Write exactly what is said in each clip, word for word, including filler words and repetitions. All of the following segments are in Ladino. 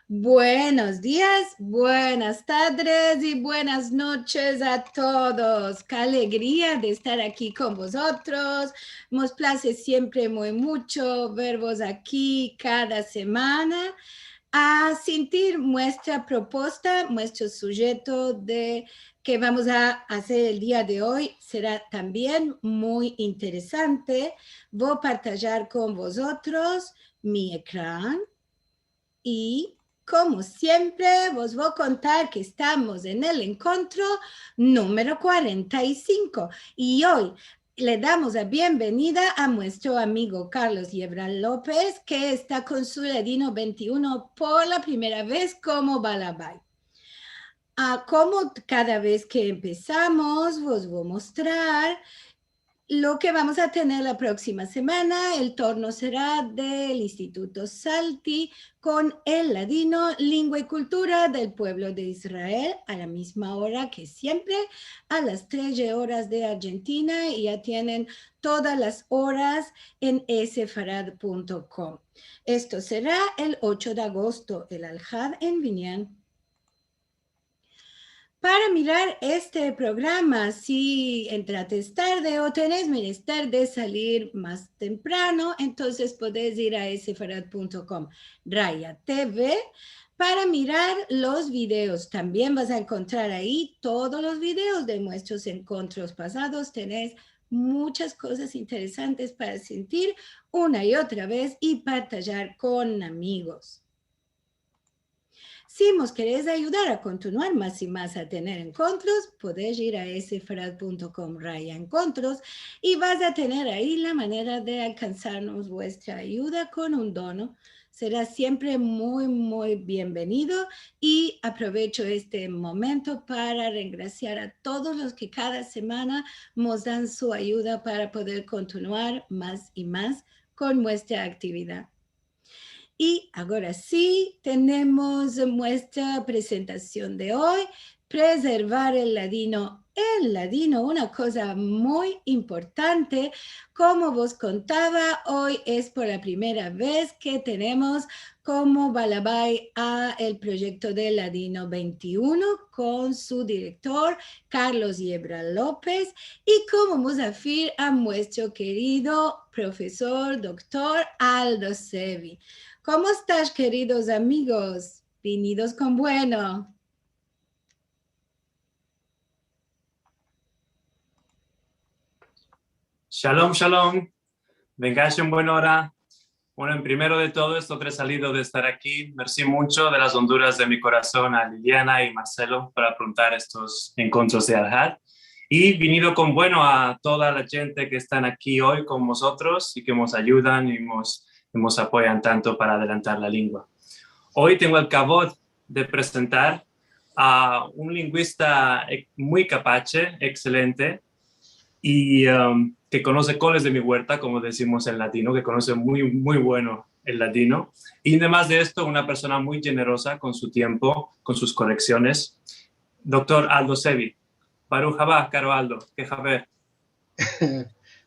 Buenos dias, buenas tardes i buenas noches a todos. Ke alegria de estar aki kon vozotros. Mos plaze siempre muy mucho vervos aki kada semana. A sintir muestra proposta, muestro sujeto de ke vamos a azer el dia de oy sera tambien muy interesante. Vo partajar kon vozotros mi ekran. I, komo siempre, vos vo kontar ke estamos en el enkontro numero kuarenta i sinko. I oy le damos la bienvenida a muestro amigo Carlos Yebra Lopez, ke esta kon su Ladino vente i uno por la primera vez komo balabay. A, komo kada vez ke empesamos, vos vo mostrar lo ke vamos a tener la proksima semana. El torno sera del Instituto Salti kon el ladino, lengua i kultura del puevlo de Israel, a la mizma ora ke siempre, a las treze oras de Arjentina, i ya tienen todas las oras en esefarad punto kom. Esto sera el ocho de agosto, el Alhad en Binyan. Para mirar este programa, si entrates tarde o tenes menester de salir mas temprano, entonses podes ir a esefarad punto kom raya T V para mirar los videos. Tambien vas a enkontrar ayi todos los videos de muestros enkontros pasados. Tenes muchas kozas interesantes para sintir una i otra vez i partajar kon amigos. Si mos keres ayudar a kontinuar mas i mas a tener enkontros, podes ir a esefarad punto kom raya enkontros i vas a tener ayi la manera de alkansarnos vuestra ayuda kon un dono. Sera siempre muy, muy bienvenido i aprovecho este momento para rengrasiar a todos los ke kada semana mos dan su ayuda para poder kontinuar mas i mas kon muestra aktividad. I agora si, tenemos muestra presentasion de oy, prezervar el ladino, el ladino, una koza muy importante. Komo vos kontava, oy es por la primera vez ke tenemos komo balabay a el proyekto del Ladino vente i uno kon su direktor, Carlos Yebra Lopez, i komo muzafir a muestro kerido profesor doktor Aldo Sevi. Komo estas, keridos amigos? Vinidos kon bueno. Shalom, shalom. Vengash en buena ora. Bueno, en primero de todo, esto tres salido de estar aki. Mersi muncho de las onduras de mi korason a Liliana i Marcelo para aprontar estos enkontros de Alhad. I vinido kon bueno a toda la djente ke estan aki oy kon mozotros i ke mos ayudan i mos, i mos apoyan tanto para adelantar la lengua. Oy tengo el kavod de prezentar a un linguista ek-, muy kapache, ekselente, i, um, ke konose koles de mi uerta, komo dizimos en ladino, ke konose muy, muy bueno el ladino. I ademas de esto, una persona muy djeneroza kon su tiempo, kon sus koreksiones. Doktor Aldo Sevi. Baruh aba, karo Aldo, ke haber?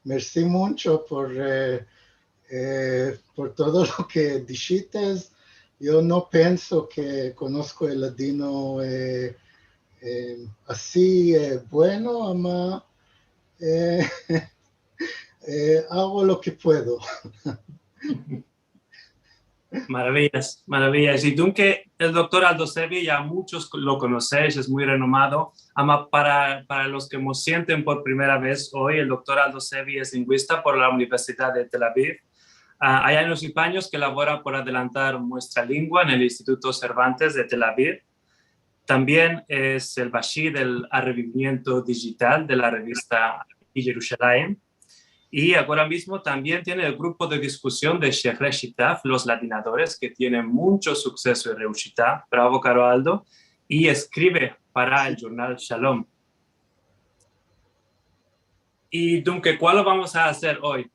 Mersi muncho por, eh, eh, por todo lo ke dishites. Yo no penso ke konosko el ladino, eh, eh, ansi, eh, bueno, ama, eh, eh, ago lo ke puedo. Maraviyas, maraviyas. I dunke el doktor Aldo Sevi ya munchos lo konosesh, es muy renomado. Ama para, para los ke mos sienten por primera vez oy, el doktor Aldo Sevi es linguista por la Universidad de Tel Aviv. Ah, ay anyos i anyos ke lavora por adelantar muestra lengua en el Instituto Cervantes de Tel Aviv. Tambien es el bashi del arrevivimiento dijital de la revista Yerushalayim. I agora mizmo tambien tiene el grupo de diskusion de Shehrei Shitaf, Los Ladinadores, ke tiene muncho sukseso i reushita. Bravo, karo Aldo. I eskrive para el jurnal Shalom. I dunke, kualo vamos a azer oy?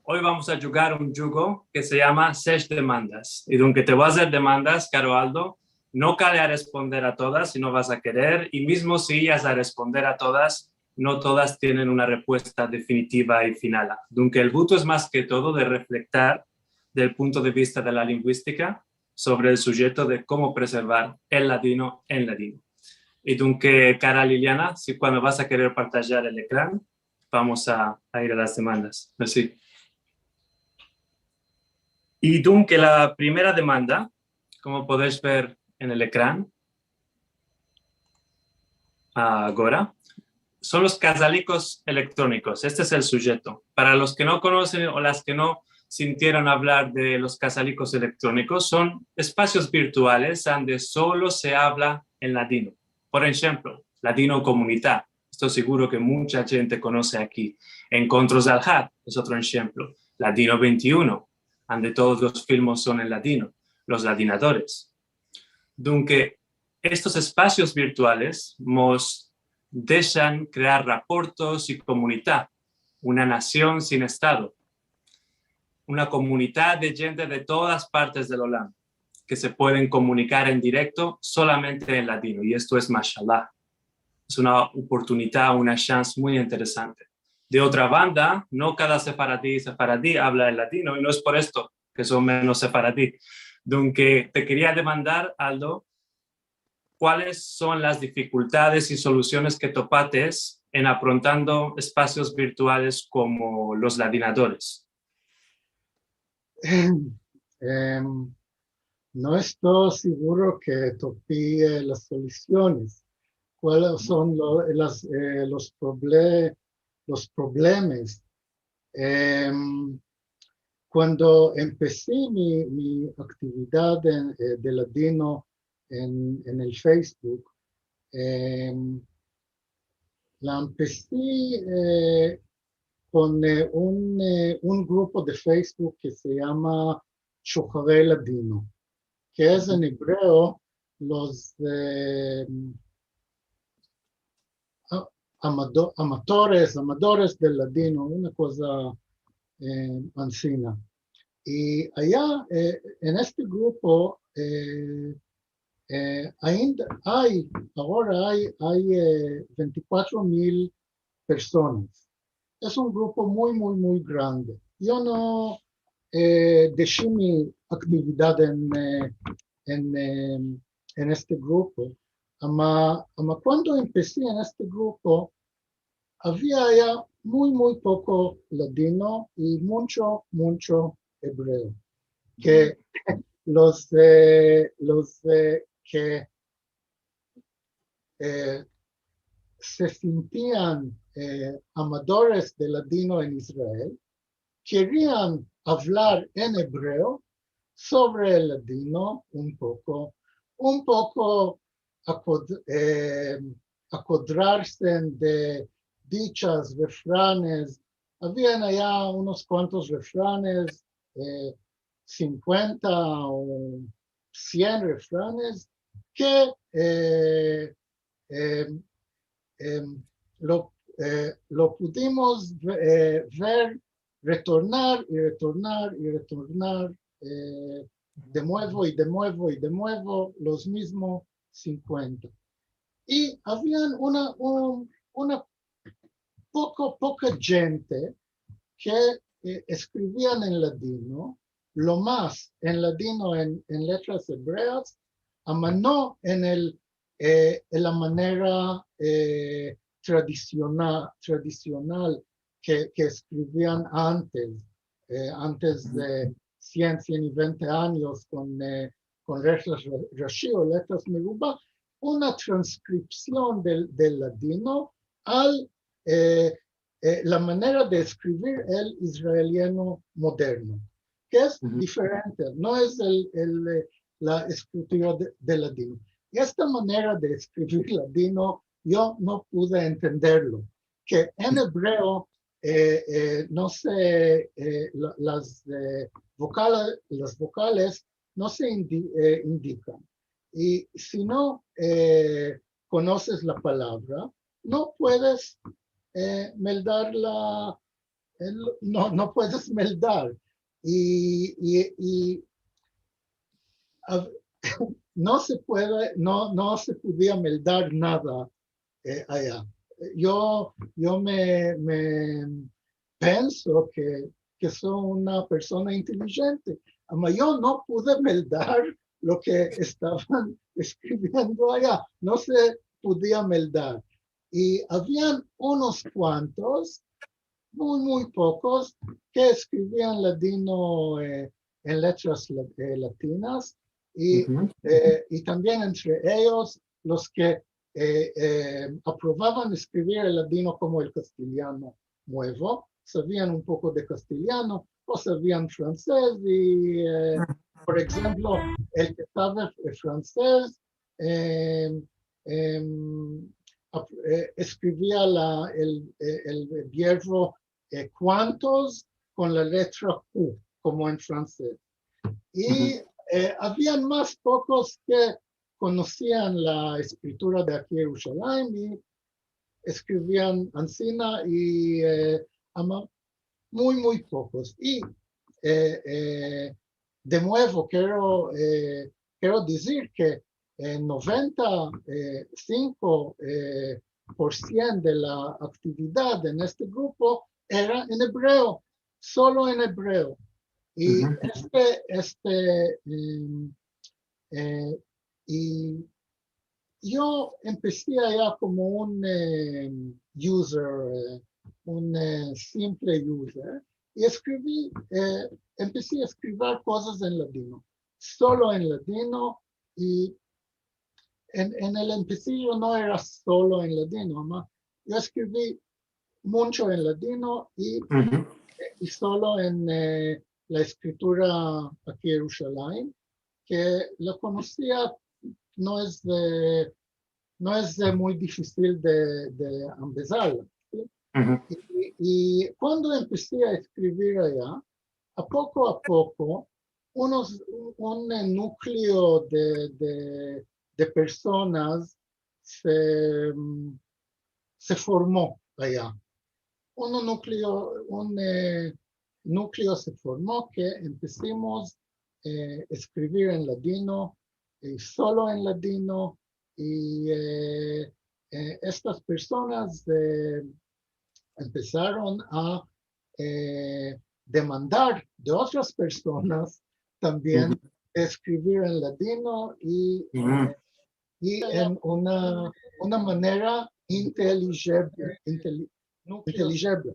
Oy vamos a djugar un djugo ke se yama Sesh Demandas. I dunke te vo a azer demandas, karo Aldo. No kale a responder a todas si no vas a kerer, i mizmo si iyas a responder a todas, no todas tienen una repuesta definitiva i finala. Dunke el buto es mas ke todo de reflektar del punto de vista de la linguistika, sovre el sujeto de komo preservar el ladino en ladino. I dunke, kara Liliana, si kuando vas a kerer partajar el ekran, vamos a, a ir a las demandas. Mersi. I dunke, la primera demanda, komo podesh ver en el ekran, agora, son los kazalikos elektroniko. Este es el sujeto. Para los ke no konosen o las ke no sintieron avlar de los kazalikos elektroniko, son espasios virtuales ande solo se avla en ladino. Por enshemplo, Ladinokomunita. Esto siguro ke muncha djente konose aki. Enkontros Alhad es otro enshemplo. Ladino vente i uno, ande todos los filmos son en ladino. Los Ladinadores. Dunke, estos espasios virtuales mos deshan krear raportos i komunita, una nasion sin estado, una komunita de djente de todas partes del olam, ke se pueden komunikar en direkto solamente en ladino, i esto es mashallah. Es una oportunita, una shans muy interesante. De otra banda, no kada sefaradi, sefaradi avla el ladino, i no es por esto ke son menos sefaradi. Dunke, te keria demandar, Aldo, kuales son las difikultades i solusiones ke topates en aprontando espasios virtuales komo los Ladinadores? Em, no esto siguro ke topi, eh, las solusiones. Kuales son lo- las, eh, los, proble- los problemas? Em, kuando empesi mi, mi aktividad en, eh, de ladino en, en el Facebook, em, la empesi, eh, kon, eh, un, eh, un grupo de Facebook ke se yama Shuharei Ladino, ke es en ebreo los, eh, a- amado- amatores, amadores del ladino, una koza, eh, ansina. I aya, eh, en este grupo, eh, eh, ainda ay, agora ay, ay, eh, vente i kuatro mil personas. Es un grupo muy, muy, muy grande. Yo no, eh, deshi mi aktividad en, eh, en, eh, en este grupo. Ama, ama kuando empesi en este grupo, avia aya muy, muy poko ladino i muncho, muncho ebreo. Ke los, eh, los, eh, ke, eh, se sintian, eh, amadores de ladino en Israel, kerian avlar en ebreo sovre el ladino un poko, un poko akod- eh, akodrarse de dichas, refranes. Avian aya unos kuantos refranes, eh, sinkuenta o sien refranes ke, eh, em, em, lo, eh, lo pudimos ve- eh, ver retornar i retornar i retornar, eh, de muevo i de muevo i de muevo los mizmos sinkuenta. I avian una, un- una poko, poka djente ke, eh, eskrivian en ladino, lo mas en ladino en, en letras ebreas, ama no en el, eh, en la manera, eh, tradisiona- tradisional ke, ke eskrivian antes, eh, antes de sien, sien i vente anyos kon, eh, kon letras ra- rashi o letras meruba, una transkripsion del, del ladino al, eh, eh, la manera de eskrivir el israeliano moderno, ke es diferente, no es el, el, eh, la eskritura de, de ladino. Esta manera de eskrivir ladino, yo no pude entenderlo, ke en ebreo, eh, eh, no se, eh, la- las, eh, vokala- las vokales no se indi- eh, indikan. I si no, eh, konoses la palavra, no puedes, eh, meldar la, el- no, no puedes meldar. I, i, i av- no se puede, no, no se podia meldar nada, eh, aya. Yo, yo me, me penso ke, ke so una persona intelijente. Ama yo no pude meldar lo ke estavan eskriviendo aya. No se podia meldar. I avian unos kuantos, muy, muy pokos, ke eskrivian ladino, eh, en letras la-, eh, latinas, i, eh, i tambien entre eyos los ke, eh, eh, aprovavan eskrivir el ladino komo el kastilyano muevo, savian un poko de kastilyano, o savian fransez, i, eh, por enshemplo, el ke save, eh, fransez, eh, em, ap-, eh, eskrivia la, el, eh, el vierbo, eh, kuantos kon la letra Q, komo en fransez. I, eh, avian mas pokos ke konosian la eskritura de aki Yerushalayim i eskrivian ansina i, eh, ama muy, muy pokos. I, eh, eh, de muevo, kero, eh, kero dizir ke, eh, noventa i sinko, eh, por sien de la aktividad en este grupo era en ebreo, solo en ebreo. I este, este, em, eh, i yo empesi aya komo un, eh, user, eh, un, eh, simple user, i eskrivi, eh, empesi a eskrivir kozas en ladino, solo en ladino, i en, en el empesijo no era solo en ladino, ama yo eskrivi muncho en ladino i, i solo en, eh, la eskritura aki Yerushalayim, ke la konosia, no es de, no es de muy difisil de, de ambezarla, si? I, i kuando empesi a eskrivir aya, a poko a poko, unos, un, un, eh, nukleo de, de, de personas se, mm, se formo aya. Un nukleo, un, eh, nukleo se formo ke empesimos, eh, eskrivir en ladino, i solo en ladino, i, eh, eh, estas personas, eh, empesaron a, eh, demandar de otras personas tambien eskrivir en ladino i, eh, i en una, una manera inteligible, inteli-, inteligible.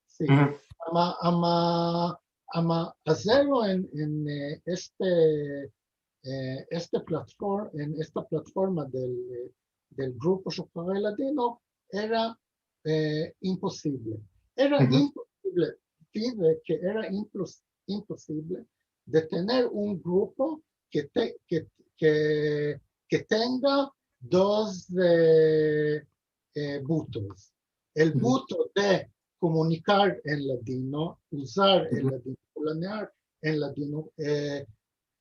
Si. Ama, ama, ama azerlo en, en, eh, este, eh, este platfor-, en esta platforma del, eh, del grupo Shoharai Ladino era, eh, imposivle. Era imposivle, pide ke era impos-, imposivle de tener un grupo ke te-, ke, ke, ke tenga dos, eh, eh, butos. El buto de komunikar en ladino, uzar el ladino, planear en ladino, eh,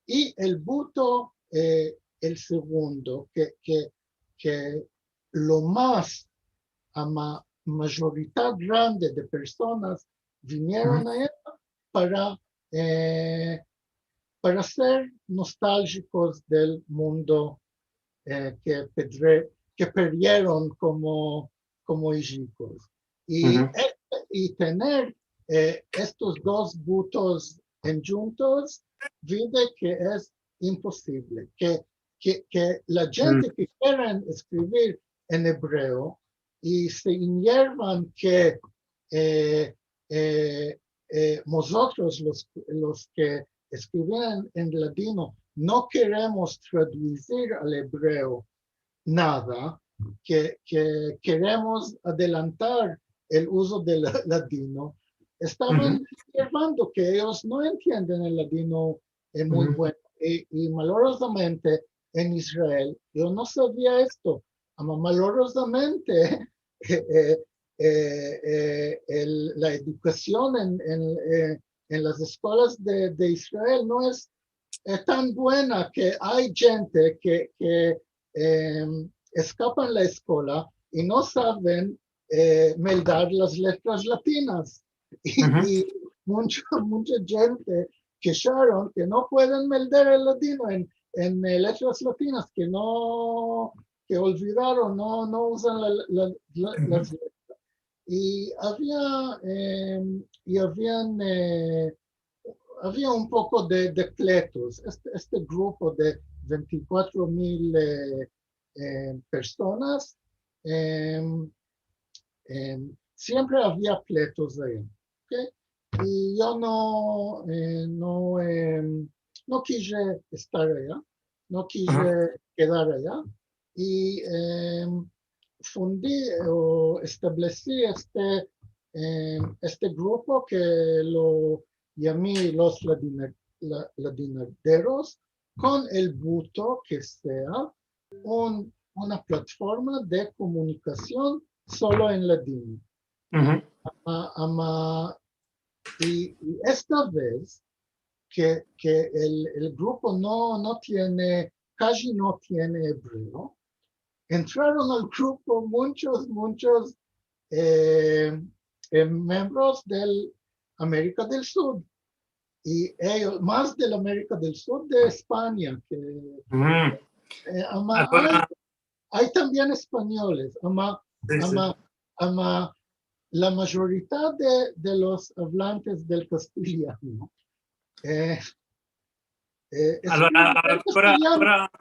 i el buto, eh, el segundo, ke, ke, ke lo mas, ama, majorita grande de personas vinieron a ella para, eh, para ser nostaljikos del mundo, eh, ke pedre-, ke pedrieron komo, komo ijikos. I, eh, i tener, eh, estos dos butos endjuntos, vide ke es imposivle, ke, ke, ke la djente ke keren eskrivir en ebreo i se inyervan ke, eh, eh, eh, mozotros los, los ke eskriven en ladino no keremos tradusir al ebreo nada, ke, ke keremos adelantar el uzo del la-, ladino, estavan observando ke eyos no entienden el ladino, eh, muy bueno. I, i malorozamente en Israel, yo no savia esto, ama malorozamente, eh, eh, eh, el, la edukasion en, en, eh, en las eskolas de, de Israel no es, eh, tan buena ke ay djente ke, ke, em, eskapan la eskola i no saven, eh, meldar las letras latinas. I, i muncha, muncha djente kesharon ke no pueden meldar el ladino en, en, eh, letras latinas, ke no, ke olvidaron, no, no uzan la, la, la, las letras. I avia, em, i avian, eh, avia un poko de, de pleitos. Este, este grupo de vente i kuatro mil, e, e, personas, em, em, siempre avia pleitos aya, okey? I yo no, e, no, em, no kije estar aya, no kije kedar aya, i, em, fundi o establesi este, em, este grupo ke lo yami Los Ladina-, La-, Ladinaderos, kon el buto ke sea un, una platforma de komunikasion solo en ladino. Ama, ama, i, i esta vez ke, ke el, el grupo no, no tiene, kaji no tiene ebreo, entraron al grupo munchos, munchos, e, e, miembros del Amerika del Sud. I eyos, mas del Amerika del Sud, de Espanya, ke, e, ama ay, ay tambien espanyoles, ama, ama, ama la mayorita de, de los avlantes del kastiliano, e, e, es un, agora, agora,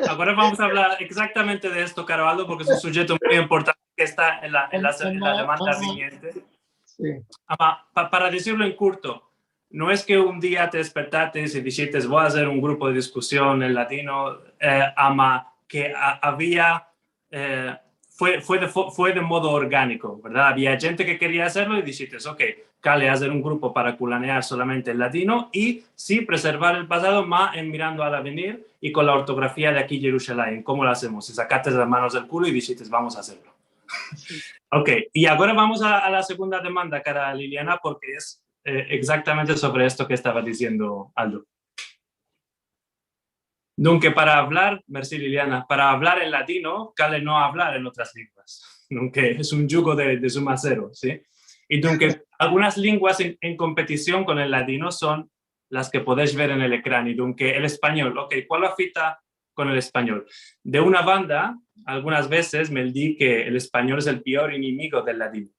agora vamos a avlar egzaktamente de esto, karo Aldo, porke es un sujeto muy importante ke esta en la, en la, en la demanda viniente. Si. Ama, pa, para dizirlo en kurto, no es ke un dia te despertates i dishites, "Vo a azer un grupo de diskusion en ladino", e, ama ke a, avia, e, fue, fue de fo-, fue de modo organiko, verdad? Avia djente ke keria azerlo i dishites, "Okey, kale azer un grupo para kulanear solamente el ladino i si preservar el pasado, ma en mirando al avenir i kon la ortografia de aki Yerushalayim, komo lo azemos?" I sakates las manos del kulo i dishites, "Vamos a azerlo." Okey, i agora vamos a, a la segunda demanda, kara Liliana, porke es, e, egzaktamente sovre esto ke estava diziendo Aldo. Dunke, para avlar, mersi Liliana, para avlar en ladino, kale no avlar en otras lenguas. Dunke, es un djugo de, de zumazero, si? I dunke, algunas lenguas en, en kompetision kon el ladino son las ke podesh ver en el ekran. I dunke, el espanyol, okey, kualo afita kon el espanyol? De una banda, algunas vezes me di ke el espanyol es el pior enemigo del ladino,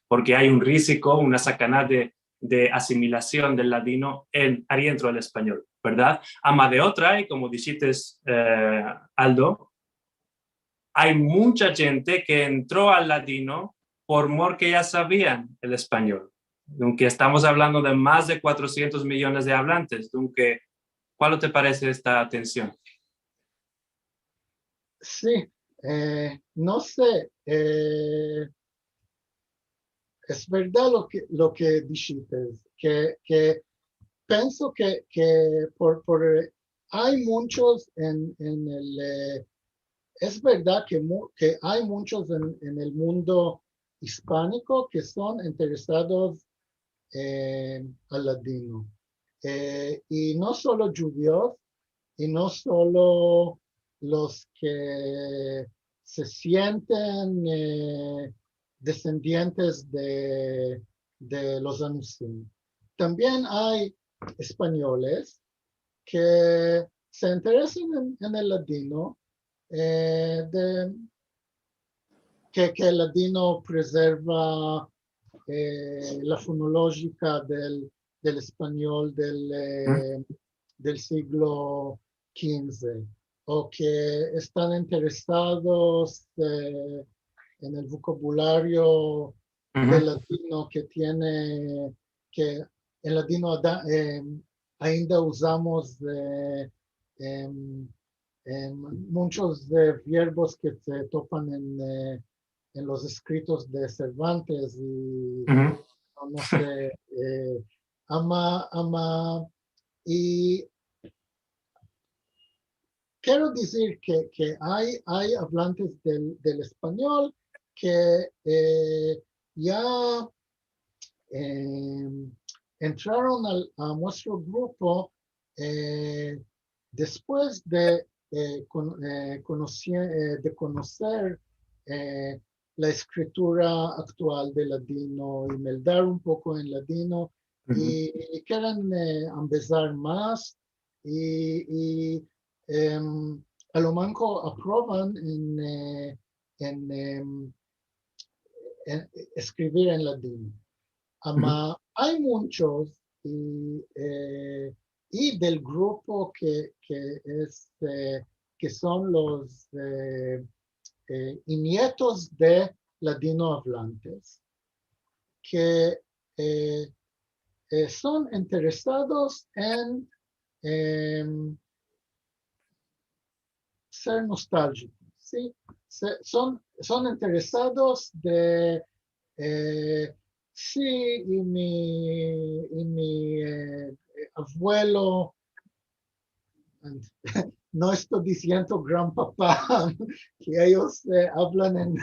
porke ay un riziko, una sakana de, de asimilasion del ladino en, arientro del espanyol, verdad? Ama de otra, i komo dishites, e, Aldo, ay muncha djente ke entro al ladino por mor ke ya savian el espanyol. Aunke estamos avlando de mas de kuatrosientos miyones de avlantes, aunke, kualo te parese esta tension? Si, e, no se, e, es verdad lo ke, lo ke dishites, ke, ke penso ke, ke por, por, e, ay munchos en, en el, e, es verdad ke mu-, ke ay munchos en, en el mundo ispaniko ke son interesados, e, al ladino. E, i no solo djudios, i no solo los ke se sienten, e, desendientes de, de los Anusim. Tambien ay espanyoles ke se interesan en, en el ladino, e, de, ke, ke el ladino preserva, e, la fonolojika del, del espanyol del, e, del siglo kinze, o ke estan interesados, e, en el vokabulario del ladino ke tiene, ke el ladino ada-, em, ainda uzamos, e, em, em, munchos, e, verbos ke se topan en, e, en los eskritos de Cervantes i no, no se, e, ama, ama, i kero dizir ke, ke ay, ay avlantes del, del espanyol ke, e, ya, em, entraron al, a muestro grupo, e, despues de, e, kon-, e, konosie-, e, de konoser, e, la eskritura aktual de ladino i meldar un poko en ladino, i, i keren, e, ambezar mas, i, i, em, a lo manko aprovan en, e, en, em, en eskrivir en ladino. Ama ay munchos i, e, i del grupo ke, ke es, e, ke son los, e, e, i nietos de ladinoavlantes, ke, e, e, son interesados en, em, ser nostaljikos, si? Se, son, son interesados de, e, si, i mi, i mi, e, avuelo, no esto diziendo granpapa, ke eyos, e, avlan en,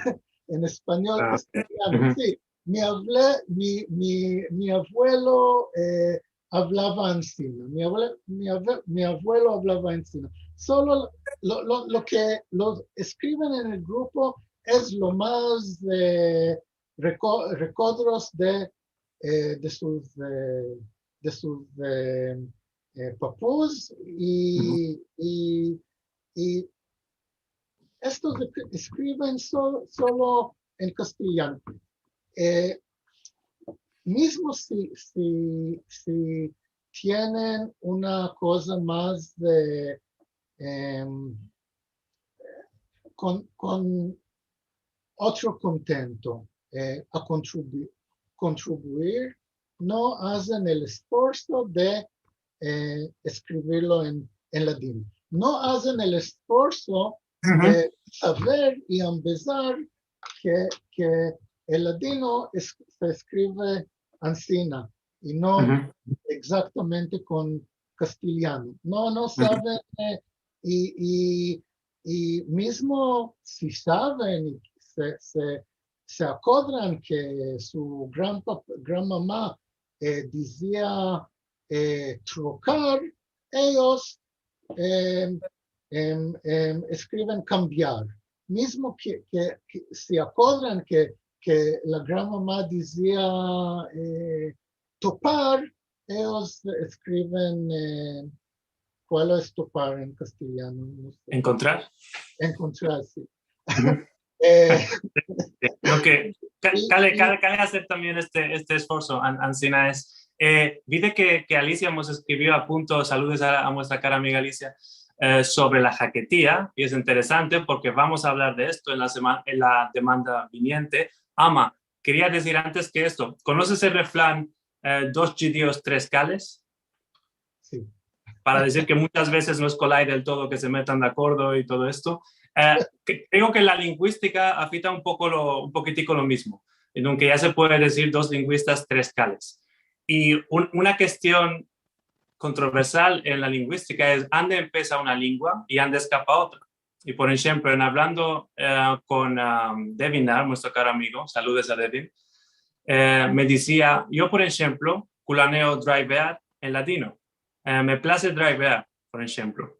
en espanyol, kastilyano, si. Mi avle-, mi, mi, mi avuelo, e, avlava ansina. Mi avle-, mi avue-, mi avuelo avlava ansina. Solo lo, lo, lo ke lo eskriven en el grupo es lo mas, e, reko-, rekodros de, e, de sus, e, de sus, e, e, papus i, i, i estos eskriven so-, solo en kastilyano. E, mizmo si, si, si tienen una koza mas de, em, kon, kon otro kontento, e, a kontribu-, kontribuir, no azen el esforso de, e, eskrivirlo en, en ladino. No azen el esforso de saver i ambezar ke, ke el ladino es-, se eskrive ansina i no egzaktamente kon kastilyano. No, no saven, e, i, i, i mizmo si saven i se, se, se akodran ke su granpap-, granmama, e, dizia, e, trokar, eyos, em, em, em, eskriven kambiar. Mizmo ke, ke, ke si akodran ke, ke la granmama dizia, e, topar, eyos eskriven, e, kual es topar en kastilyano? No se. Enkontrar. Enkontrar, si. E, lo ke, ka-, i, kale, i kale, kale azer tambien este, este esforso, an-, ansina es. E, vi de ke, ke Alicia mos eskrivio a punto, saludos a, a muestra kara amiga Alicia, e, sovre la haketia, i es interesante porke vamos a avlar de esto en la sema-, en la demanda viniente. Ama, keria dizir antes ke esto, konoses el refran, e, dos djudios, tres kales? Si. Para dizir ke munchas vezes no es kolay del todo ke se metan de akordo i todo esto. E, ke-, kreo ke la linguistika afekta un poko lo, un pokitiko lo mizmo, en donde ya se puede dizir dos linguistas, tres kales. I un-, una kestion kontroversal en la linguistika es ande empesa una lengua i ande eskapa otra. I, por enshemplo, en avlando, e, kon, am, Devinar, muestro karo amigo, saludos a Devin, e, me dizia, yo, por enshemplo, kulaneo draivear en ladino. E, me plaze draivear, por enshemplo.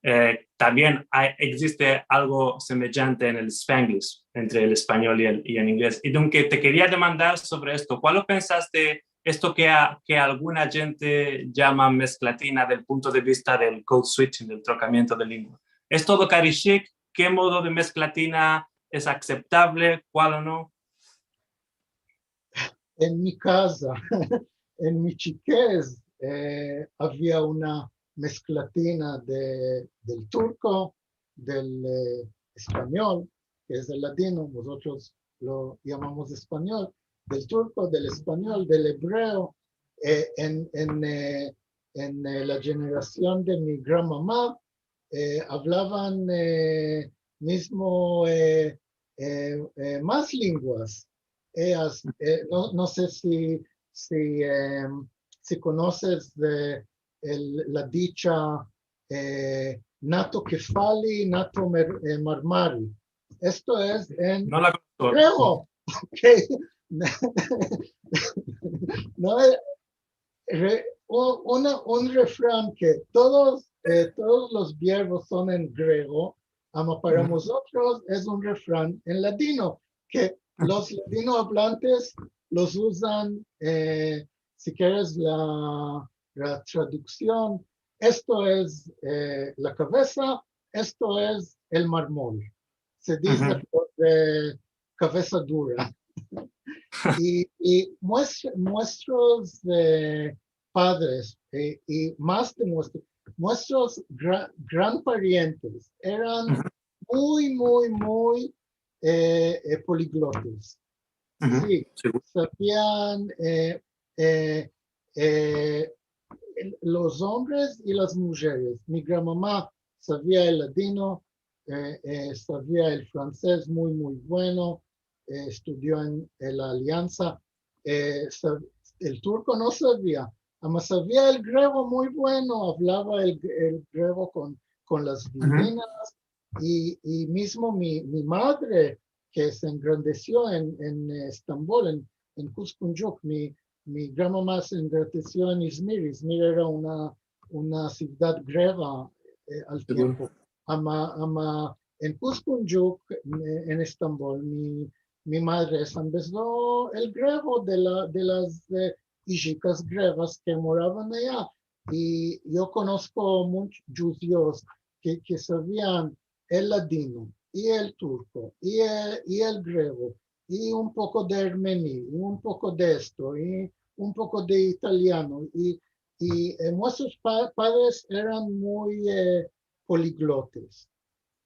E, tambien ay, egziste algo semejante en el Spanglish, entre el espanyol i el, i el ingles. I donke te keria demandar sovre esto. Kual lo pensaste esto ke a, ke alguna djente yama mesklatina del punto de vista del code switching, del trokamiento de lengua? Es todo kari shik? Ke modo de mesklatina es akseptavle? Kual o no? En mi kaza, en mi chikez, e, avia una mesklatina de, del turko, del, e, espanyol, ke es el ladino, mozotros lo yamamos espanyol, del turko, del espanyol, del ebreo, e, en, en, e, en, e, la jenerasion de mi granmama, e, avlavan, e, mizmo, e, e, e, mas lenguas. Eyas, e, no, no se si, si, em, si konoses de el, la dicha, e, nato kefali, nato mer-, e, marmari. Esto es en grego. No la konozco. Ok. No, e, re-, u-, una, un refran ke todos, e, todos los verbos son en grego, ama para mozotros es un refran en ladino, ke los ladinoavlantes los uzan, e, si keres la, la traduksion, esto es, e, la kavesa, esto es el marmol. Se dize, e, kavesa dura. I, i muest-, muestros de, padres, eh, i mas de muestro, muestros gra-, gran parientes eran muy, muy, muy, eh, eh, poliglotas. Si, savian, eh, eh, eh, los ombres i las mujeres. Mi granmama savia el ladino, eh, eh, savia el fransez muy, muy bueno, eh, estudio en, en la Aliansa. Eh, sa-, el turko no savia, ama savia el grego muy bueno, avlava el, el grego kon, kon las vezinas, i, i mizmo mi, mi madre, ke se engrandesio en, en Estambol, en, en Kuzguncuk, mi, mi granmama se engrandesio en Izmir. Izmir era una, una sivdad grega, eh, al tiempo. Ama, ama en Kuzguncuk, eh, en Estambol, mi, mi madre se ambezo el grego de la, de las, eh, ijikas gregas ke moravan aya. I yo konosko munchos djudios ke, ke savian el ladino, i el turko, i el, i el grego, i un poko de armeni, i un poko de esto, i un poko de italiano, i, i, eh, muestros pa-, padres eran muy, eh, poliglotas.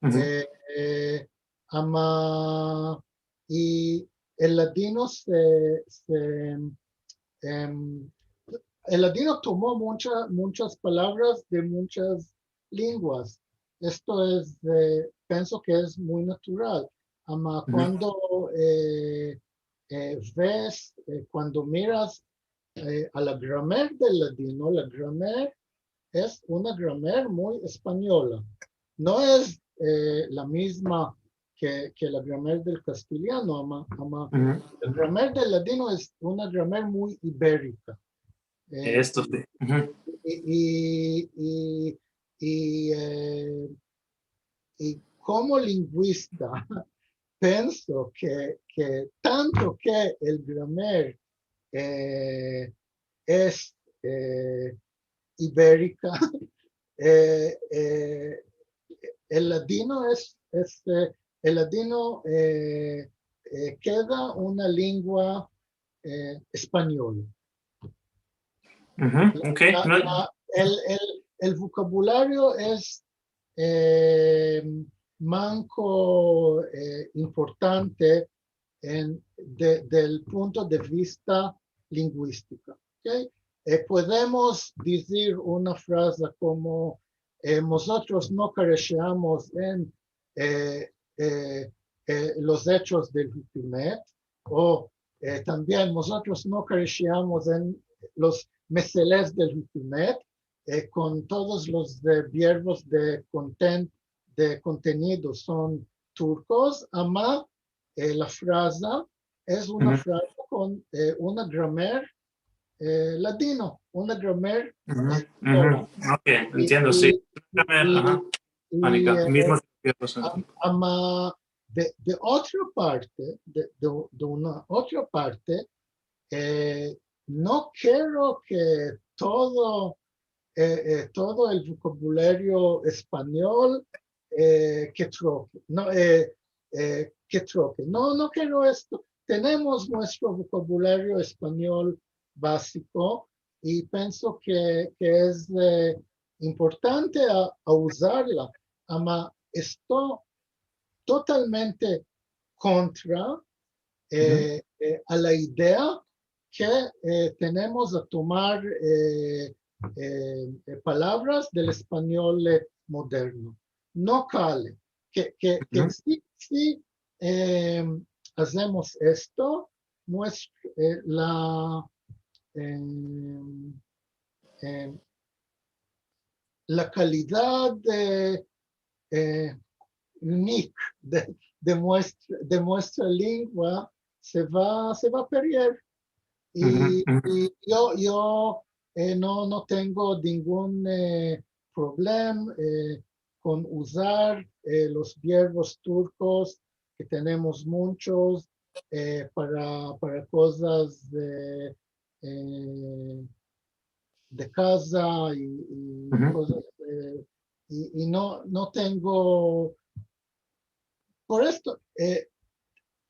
Eh, eh, ama, i el ladino se, se, em, el ladino tomo muncha-, munchas palavras de munchas lenguas. Esto es, eh, penso ke es muy natural. Ama kuando, eh, eh, ves, eh, kuando miras, eh, a la gramer del ladino, la gramer es una gramer muy espanyola. No es, eh, la mizma ke, ke la gramer del kastiliano, ama, ama la gramer del ladino es una gramer muy iberika. Eh, esto si. I, i, i, i, eh, i komo linguista, penso ke, ke tanto ke el gramer, eh, es, eh, iberika, eh, eh, el ladino es, es, eh, el ladino, eh, eh, keda una lengua, eh, espanyola. La, la, el, el, el vokabulario es, eh, manko, eh, importante en, de, del punto de vista linguistika, okey? Eh, podemos dizir una fraza komo, eh, mozotros no karesheamos en, eh, eh, eh, los echos del hukumet, o, eh, tambien mozotros no karesheamos en los meseles del hukumet, eh, kon todos los, eh, verbos de konten-, de kontenido son turkos, ama, eh, la fraza es una fraza kon, eh, una gramer, eh, ladino, una gramer espanyola. Okey, entiendo, si. Gramer, i, eh, mizmo, a-, ama de, de otra parte, de, de, de una otra parte, eh, no kero ke todo, eh, eh, todo el vokabulario espanyol, eh, ke troke. No, eh, eh, ke troke. No, no kero esto. Tenemos muestro vokabulario espanyol baziko i penso ke, ke es, eh, importante a, a uzarla, ama esto totalmente kontra, eh, eh, a la idea ke, eh, tenemos a tomar, eh, eh, eh, palavras del espanyol, eh, moderno. No kale. Ke, ke, ke si, si, eh, azemos esto, muest-, eh, la, eh, eh, la kalidad de, eh, unique de, de muestra, de muestra lengua se va, se va a perder. I, i yo, yo, eh, no, no tengo ningun, eh, problem, eh, kon uzar, eh, los verbos turkos, ke tenemos munchos, eh, para, para kozas de, eh, de kaza i, i kozas, eh, i, i no, no tengo, por esto, eh,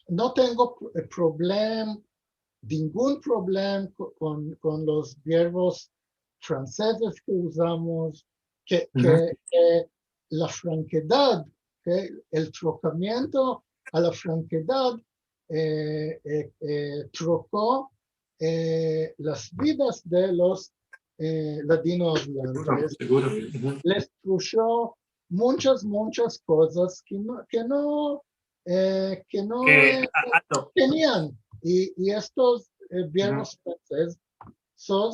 no tengo pro-, eh, problem, ningun problem ko-, kon, kon los verbos fransezes ke uzamos, ke, ke, ke la frankedad, ke el trokamiento a la frankedad, eh, eh, eh, troko, eh, las vidas de los, eh, ladinoavlantes. Seguro, seguro. Les trusho munchas, munchas kozas ke no, ke no, eh, ke no, eh, tenian. I, i estos, eh, verbos fransezes son,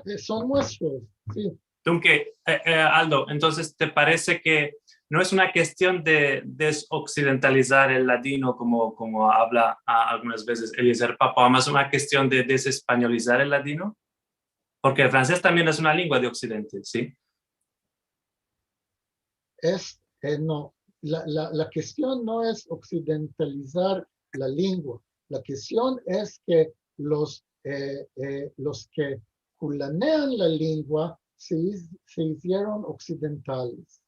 eh, son muestros, si. Dunke, eh, eh, Aldo, entonses, te parese ke no es una kestion de desoksidentalizar el ladino komo, komo avla, a, algunas vezes Eliezer Papa, o mas una kestion de desespanyolizar el ladino? Porke el fransez tambien es una lengua de Oksidente, si? Es, eh, no, la, la, la kestion no es oksidentalizar la lengua. La kestion es ke los, eh, eh, los ke kulanean la lengua se iz-, se izieron oksidentales.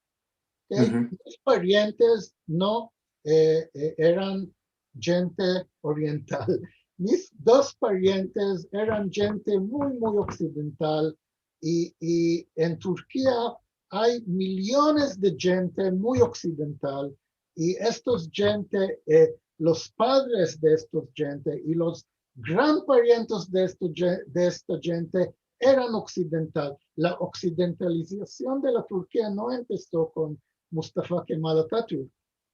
Okey? Mis parientes no, eh, eh, eran djente oriental. Mis dos parientes eran djente muy, muy oksidental. I, i en Turkia ay miliones de djente muy oksidental. I estos djente, eh, los padres de estos djente i los gran parientes de esto dje-, de esta djente eran oksidental. La oksidentalizasion de la Turkia no empeso kon Mustafa Kemal Atatürk.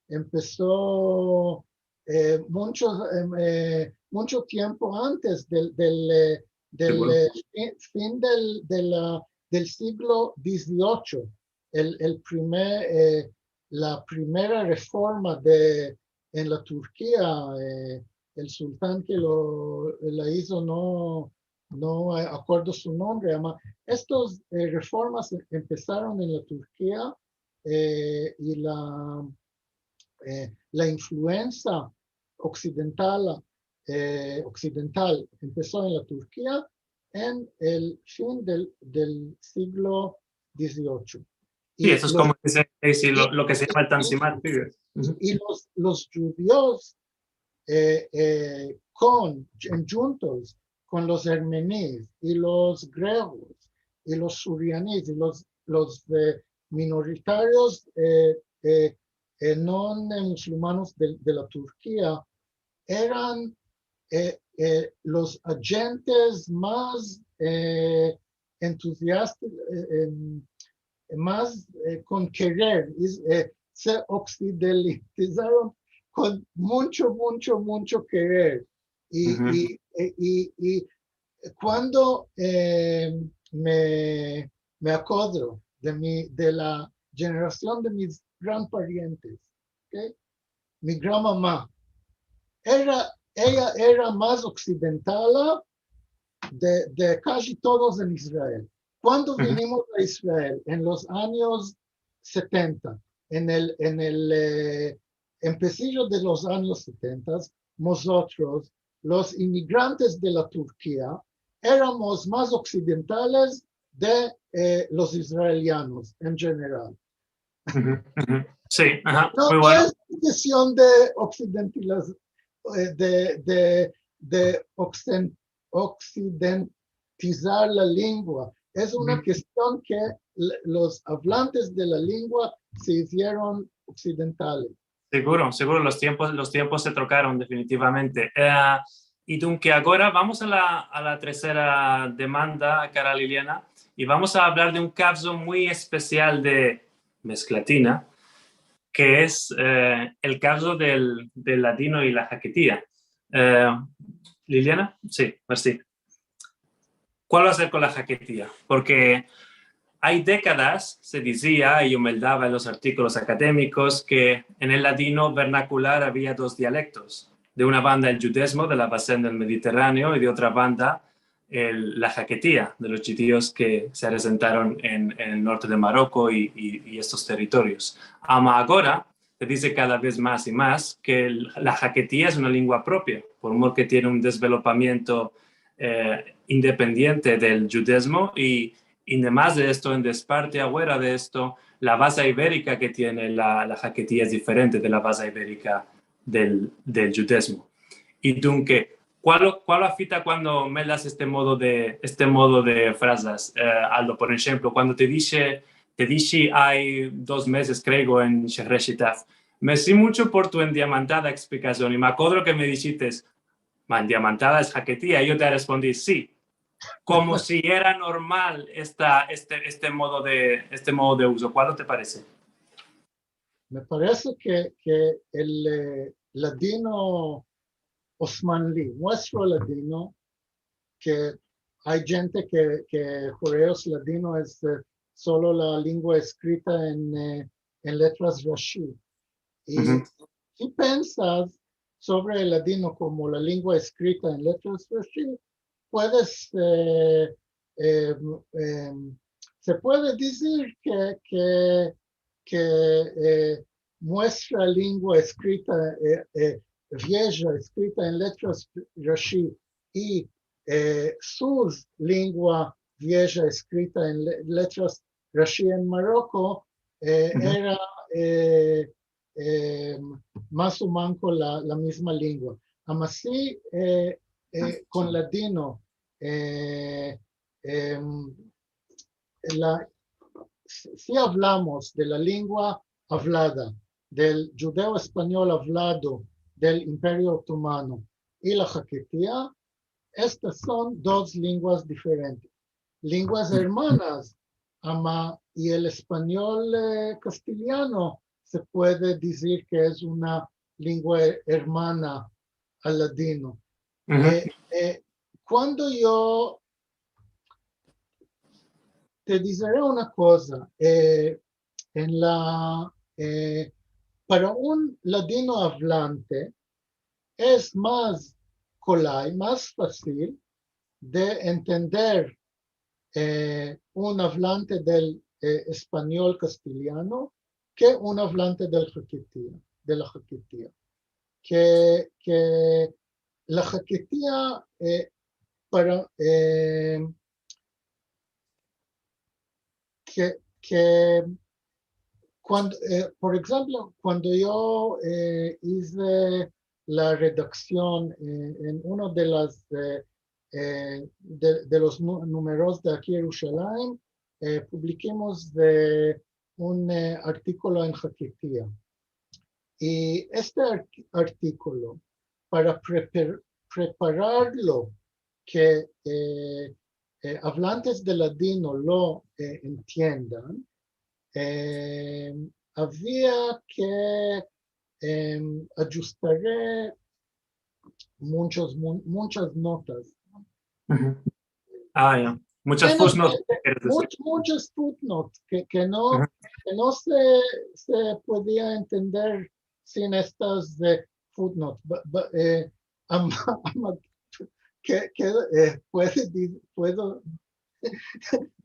Empeso, eh, muncho, em, eh, muncho tiempo antes del, del, eh, del, eh, fin, fin del, de la, del siglo diziocho. El, el primer, eh, la primera reforma de, en la Turkia, eh, el sultan ke lo, la izo, no, no, eh, akuerdo su nombre, ama, estos, eh, reformas em-, empesaron en la Turkia, eh, i la, eh, la influensa oksidental, eh, oksidental empeso en la Turkia en el fin del, del siglo diziocho. Si, esto es komo ke se, eh, si lo, lo ke se yama el Tanzimat, si. I los, los djudios, eh, eh, kon, en djuntos kon los ermenis i los gregos i los surianis i los, los, eh, minoritarios, eh, eh, eh, no, eh, musulmanos de, de la Turkia, eran, eh, eh, los adjentes mas, eh, entuziastas, eh, em, mas, eh, kon kerer, i, eh, se oksidentalizaron kon muncho, muncho, muncho kerer. I, i, eh, i, i kuando, eh, me, me akodro de mi, de la jenerasion de mis gran parientes, okey? Mi gran mama era, eya era mas oksidentala de, de kaji todos en Israel. Kuando vinimos a Israel en los anyos setenta, en el, en el, eh, empesijo de los anyos setenta, mozotros, los imigrantes de la Turkia, eramos mas oksidentales de, eh, los israelianos en jeneral. Si, aha, no, muy bueno. No es kestion de oksidentaliz-, eh, de, de, de oksen-, oksidentizar la lengua. Es una kestion ke l-, los avlantes de la lengua se izieron oksidentales. Seguro, seguro, los tiempos, los tiempos se trokaron definitivamente. Eh, i dunke agora vamos a la, a la tersera demanda, kara Liliana, i vamos a avlar de un kavzo muy espesial de Mezklatina, ke es, eh, el kavzo del, del ladino i la haketia. Eh, Liliana? Si, mersi. Kual va a ser kon la haketia? Porke ay dekadas se dizia, i yo me meldava en los artikolos akademikos, ke en el ladino vernakular avia dos dialektos. De una banda el djudezmo de la basen del Mediterraneo i de otra banda el, la haketia de los djudios ke se asentaron en, en el norte de Maroko i, i, i estos territorios. Ama agora se dize kada vez mas i mas ke el, la haketia es una lengua propia, por mor ke tiene un desvelopamiento, eh, independiente del djudezmo i, i demas de esto, en desparte, afuera de esto, la baza iberika ke tiene la, la haketia es diferente de la baza iberika del, del djudezmo. I dunke, Kualo, kualo afita kuando me das este modo de, este modo de frazas, eh, Aldo? Por enshemplo, kuando te dishe, te dishe ay dos mezes, kreo, en Shehre Shitaf, mersi muncho por tu endiamantada eksplikasion, i me akodro ke me dishites, "Ma endiamantada es haketia", i yo te respondi, "Si", komo si era normal esta, este, este modo de, este modo de uzo. Kualo te parese? Me parese ke, ke el, eh, ladino osmanli, muestro ladino, ke ay djente ke, ke para eyos ladino es, eh, solo la lengua eskrita en, eh, en letras Rashi. I si pensas sovre el ladino komo la lengua eskrita en letras Rashi, puedes, eh, eh, em, se puede dizir ke, ke, ke, eh, muestra lengua eskrita, eh, eh, vieja, eskrita en letras Rashi, i, eh, su lengua vieja, eskrita en le-, letras Rashi en Maroko, eh, era, eh, eh, mas o manko la, la mizma lengua. Ama si, eh, eh, kon ladino, eh, em, la, si, si avlamos de la lengua avlada, del djudeo-espanyol avlado del Imperio Otomano i la haketia, estas son dos lenguas diferentes. Lenguas ermanas, ama, i el espanyol, eh, kastiliano se puede dizir ke es una lengua ermana al ladino. Eh, eh, kuando yo te dizere una koza, eh, en la, eh, para un ladino avlante es mas kolay, mas fasil de entender, eh, un avlante del, eh, espanyol kastiliano ke un avlante del haketia, de la haketia. Ke, ke la haketia, eh, para, eh, ke, ke kuando, eh, por enshemplo, kuando yo, eh, ize la redaksion, eh, en uno de las, eh, eh, de, de los nu-, numeros de Aki Yerushalayim, eh, publikimos de un, eh, artikolo en haketia. I este ar-, artikolo, para preper-, prepararlo ke, eh, eh, avlantes de ladino lo, eh, entiendan, eh, avia ke, em, adjustare munchas, mun-, munchas notas. Ah, ya. Munchas footnotes, ke, ke, much-, munchas footnotes ke, ke no, ke no se, se podia entender sin estas, eh, footnotes. Ba-, ba-, eh, ama, ama, ke, ke, eh, puede di-, puedo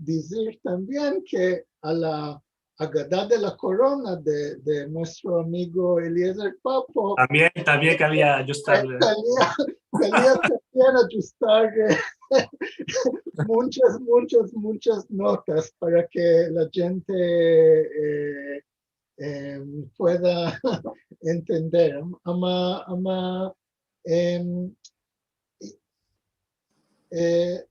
dizir tambien ke a la Agada de la Korona de, de muestro amigo Eliezer Papo, tambien, tambien ke avia adjustar, eh, kalia, kalia tambien adjustar, eh, munchas, munchas, munchas notas para ke la djente, eh, em, pueda entender. Ama, ama, em, eh,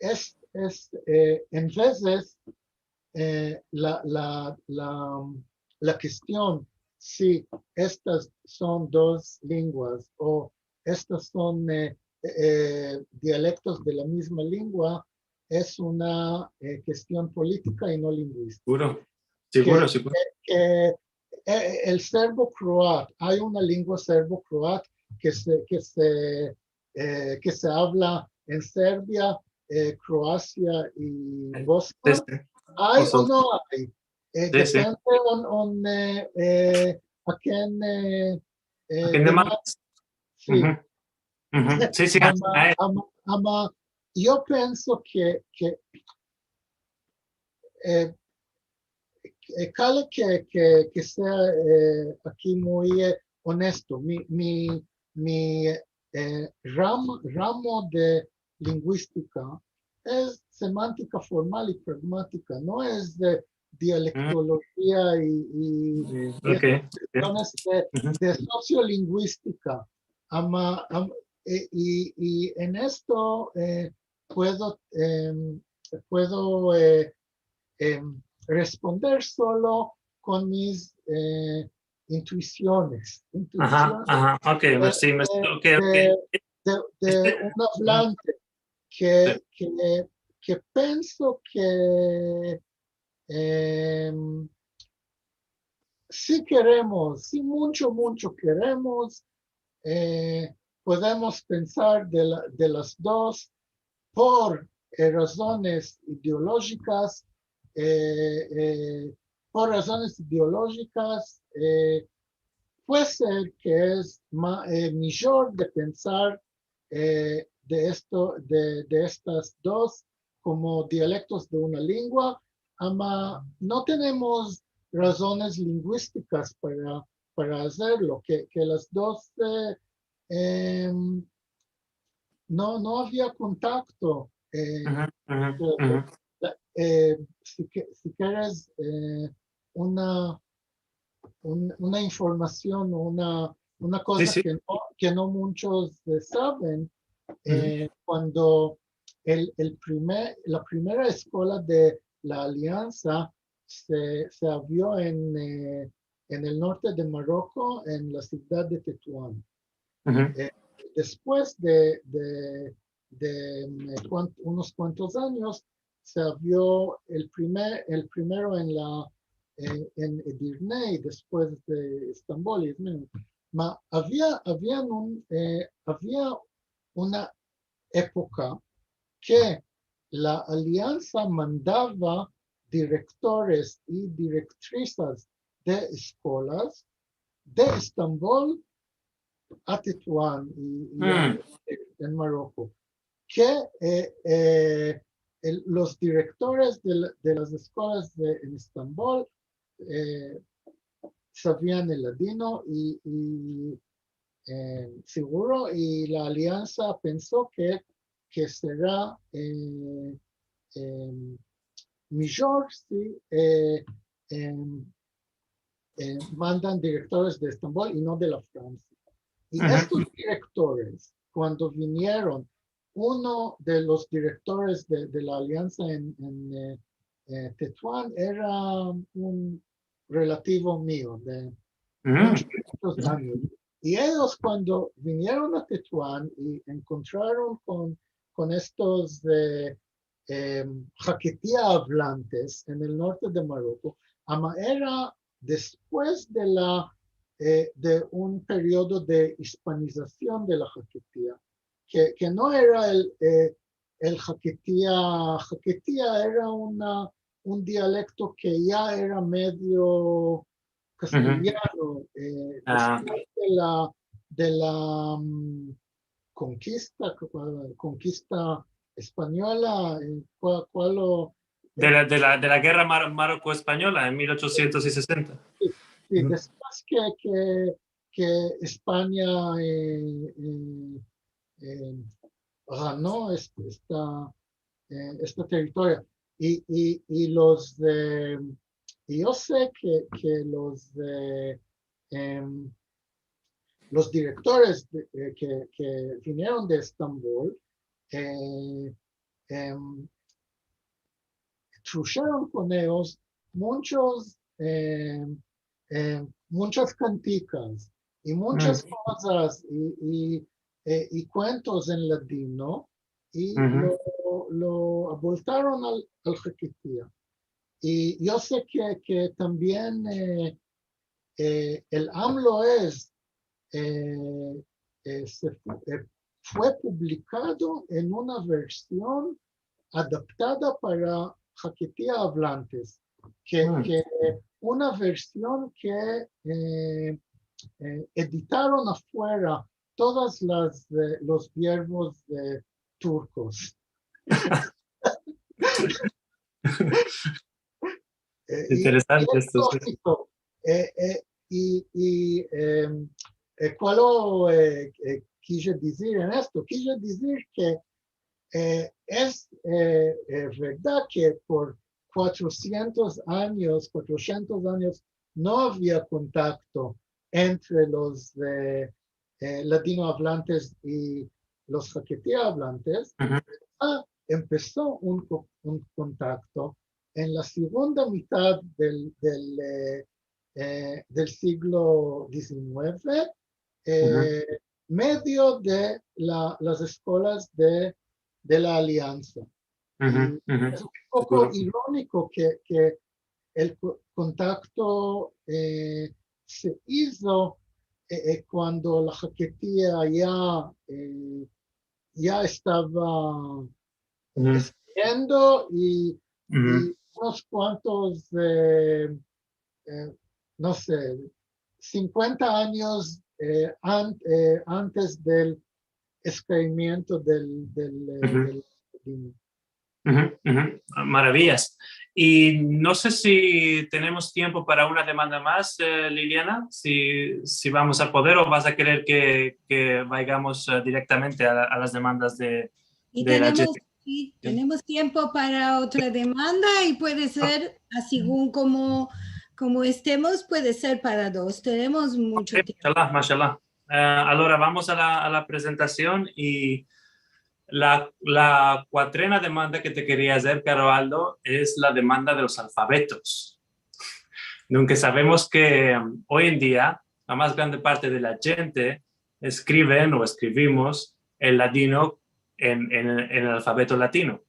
es, es, eh, en vezes, eh, la, la, la, la kestion si estas son dos lenguas o estas son, eh, eh, dialektos de la mizma lengua, es una, eh, kestion politika i no linguistika. Siguro, siguro, ke, siguro. Ke, eh, el serbo-kroat, ay una lengua serbo-kroat ke se, ke se, eh, ke se avla en Serbia, eh, Kroasia i Bosnia. Si, si. Ay o no ay? Eh, depende on, on, eh, eh, a ken, eh, eh, a ken demandas. Si. Si, si, ama, ama, ama, yo penso ke, ke, eh, eh, kale ke, ke, ke sea, eh, aki muy, eh, onesto. Mi, mi, mi, eh, ram-, ramo de linguistika es semantika formal i pragmatika, no es de dialektologia i, i, i estas kestiones de, de sosiolinguistika. Ama, am-, eh, i, i en esto, eh, puedo, em, puedo, eh, em, responder solo kon mis, eh, intuisiones, intuisiones de, de, de, de un avlante ke, ke, ke penso ke, em, si keremos, si muncho, muncho keremos, eh, podemos pensar de la, de las dos por, eh, razones ideolojikas, eh, eh, por razones ideolojikas, eh, puede ser ke es ma-, eh, mijor de pensar, eh, de esto, de, de estas dos komo dialektos de una lengua, ama no tenemos razones linguistikas para, para azerlo, ke, ke las dos, eh, em, no, no avia kontakto, eh, la, eh, si ke-, si keres, eh, una, un-, una informasion, una, una koza ke no, ke no munchos, eh, saven, eh, kuando el, el primer, la primera eskola de la Aliansa se, se avrio en, eh, en el norte de Maroko, en la sivdad de Tetuan. Eh, despues de, de, de, eh, kuan-, unos kuantos anyos, se avrio el primer, el primero en la, en, en Edirne i despues de Estambol, i Izmir. Ma avia, avian un, eh, avia una epoka ke la Aliansa mandava direktores i direktrisas de eskolas de Estambol a Tetuan i, i a, en Maroko, ke, eh, eh, el, los direktores de la, de las eskolas de, en Estambol, eh, savian el ladino i, i, eh, siguro, i la Aliansa penso ke, ke sera, eh, em, mijor si, eh, em, eh, mandan direktores de Estambol i no de la Fransia. I estos direktores, kuando vinieron, uno de los direktores de, de la Aliansa en, en, eh, eh, Tetuan era un relativo mio de munchos, munchos anyos. I eyos kuando vinieron a Tetuan i enkontraron kon, kon estos, eh, em, haketia avlantes en el norte de Maroko, ama era despues de la, eh, de un periodo de ispanizasion de la haketia, ke, ke no era el, eh, el haketia, haketia era una, un dialekto ke ya era medio kastelyano, eh, despues de la, de la, mm, konkista, ku-, konkista espanyola, eh, kua-, kualo, de la, de la, de la gerra mar-, maroko-espanyola en mil ochosientos i sesenta. Si, si, despues ke, ke, ke Espanya, eh, eh, eh, gano est-, esta, eh, esta territorio. I, i, i los, eh, i yo se ke, ke los, eh, em, los direktores de, eh, ke, ke vinieron de Estambol, eh, em, trusheron kon eyos munchos, em, em, munchas kantikas i munchas kozas i, i, eh, i kuentos en ladino i lo, lo aboltaron al, al haketia. I yo se ke, ke tambien, eh, eh, el Amlo es, eh, eh, se fu-, eh, fue publikado en una version adaptada para haketia avlantes, ke, ke una version ke, eh, eh, editaron afuera todas las, eh, los verbos, eh, turkos. Eh, i, i es lojiko, eh, eh, i, i, em, eh, kualo, eh, eh, kije dizir en esto? Kije dizir ke, eh, es, eh, eh, verdad ke por kuatrosientos anyos, kuatrosientos anyos no avia kontakto entre los, eh, eh, ladinoavlantes i, los haketia avlantes, a, empeso un ko-, un kontakto en la segunda mitad del, del, e, e, del siglo dizinueve, e, medio de la, las eskolas de, de la Aliansa. I es un poko ironiko ke, ke el ko-, kontakto, e, se izo, e, e, kuando la haketia ya, e, ya estava eskriviendo i, i unos kuantos, e, e, no se, sinkuenta anyos, e, an-, e, antes del eskrivimiento del, del, e, del ladino. Maravillas. I no se si tenemos tiempo para una demanda mas, e, Liliana, si, si vamos a poder o vas a kerer ke, ke vaygamos, e, direktamente a, a las demandas de, I tenemos, si tenemos tiempo para otra demanda i puede ser, a segun komo, komo estemos, puede ser para dos. Tenemos mucho tiempo. Mashallah, mashallah. E, agora vamos a la, a la prezentasion i la, la kuatrena demanda ke te keria azer, karo Aldo, es la demanda de los alfabetos. Nunka savemos ke, em, oy en dia la mas grande parte de la djente eskriven o eskrivimos el ladino en, en, en el alfabeto latino.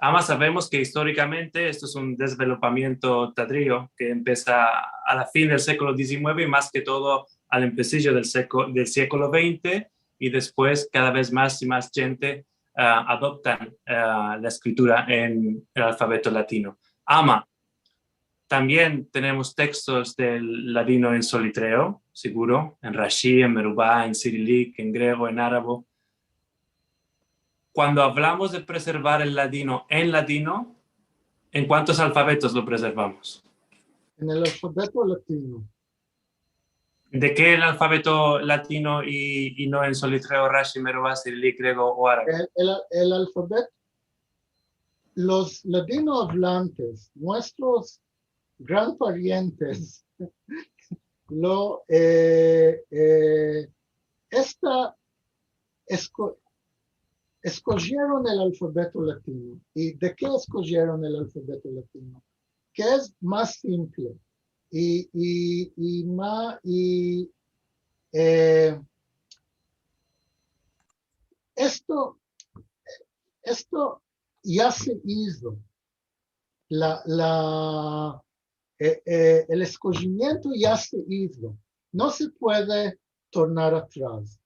Ama savemos ke istorikamente esto es un desvelopamiento tardío ke empesa a la fin del siglo dizinueve i mas ke todo al empesijo del siglo, del siglo vente, i despues kada vez mas i mas djente, a, adoptan, a, la eskritura en el alfabeto latino. Ama, tambien tenemos tekstos del ladino en solitreo, seguro, en Rashi, en Meruba, en sirilik, en grego, en arabo. Kuando avlamos de prezervar el ladino en ladino, en kuantos alfabetos lo prezervamos? En el alfabeto latino. De ke el alfabeto latino i, i no en solitreo, Rashi, Meruba, sirilik, grego o arabo? El, el, el alfabeto, los ladino avlantes, muestros gran parientes, lo, e, e, esta, esko-, eskojieron el alfabeto latino. I de ke eskojieron el alfabeto latino? Ke es mas simple. I, i, i ma, i, e, esto, esto ya se izo. La, la, e, e, el eskojimiento ya se izo. No se puede tornar atras.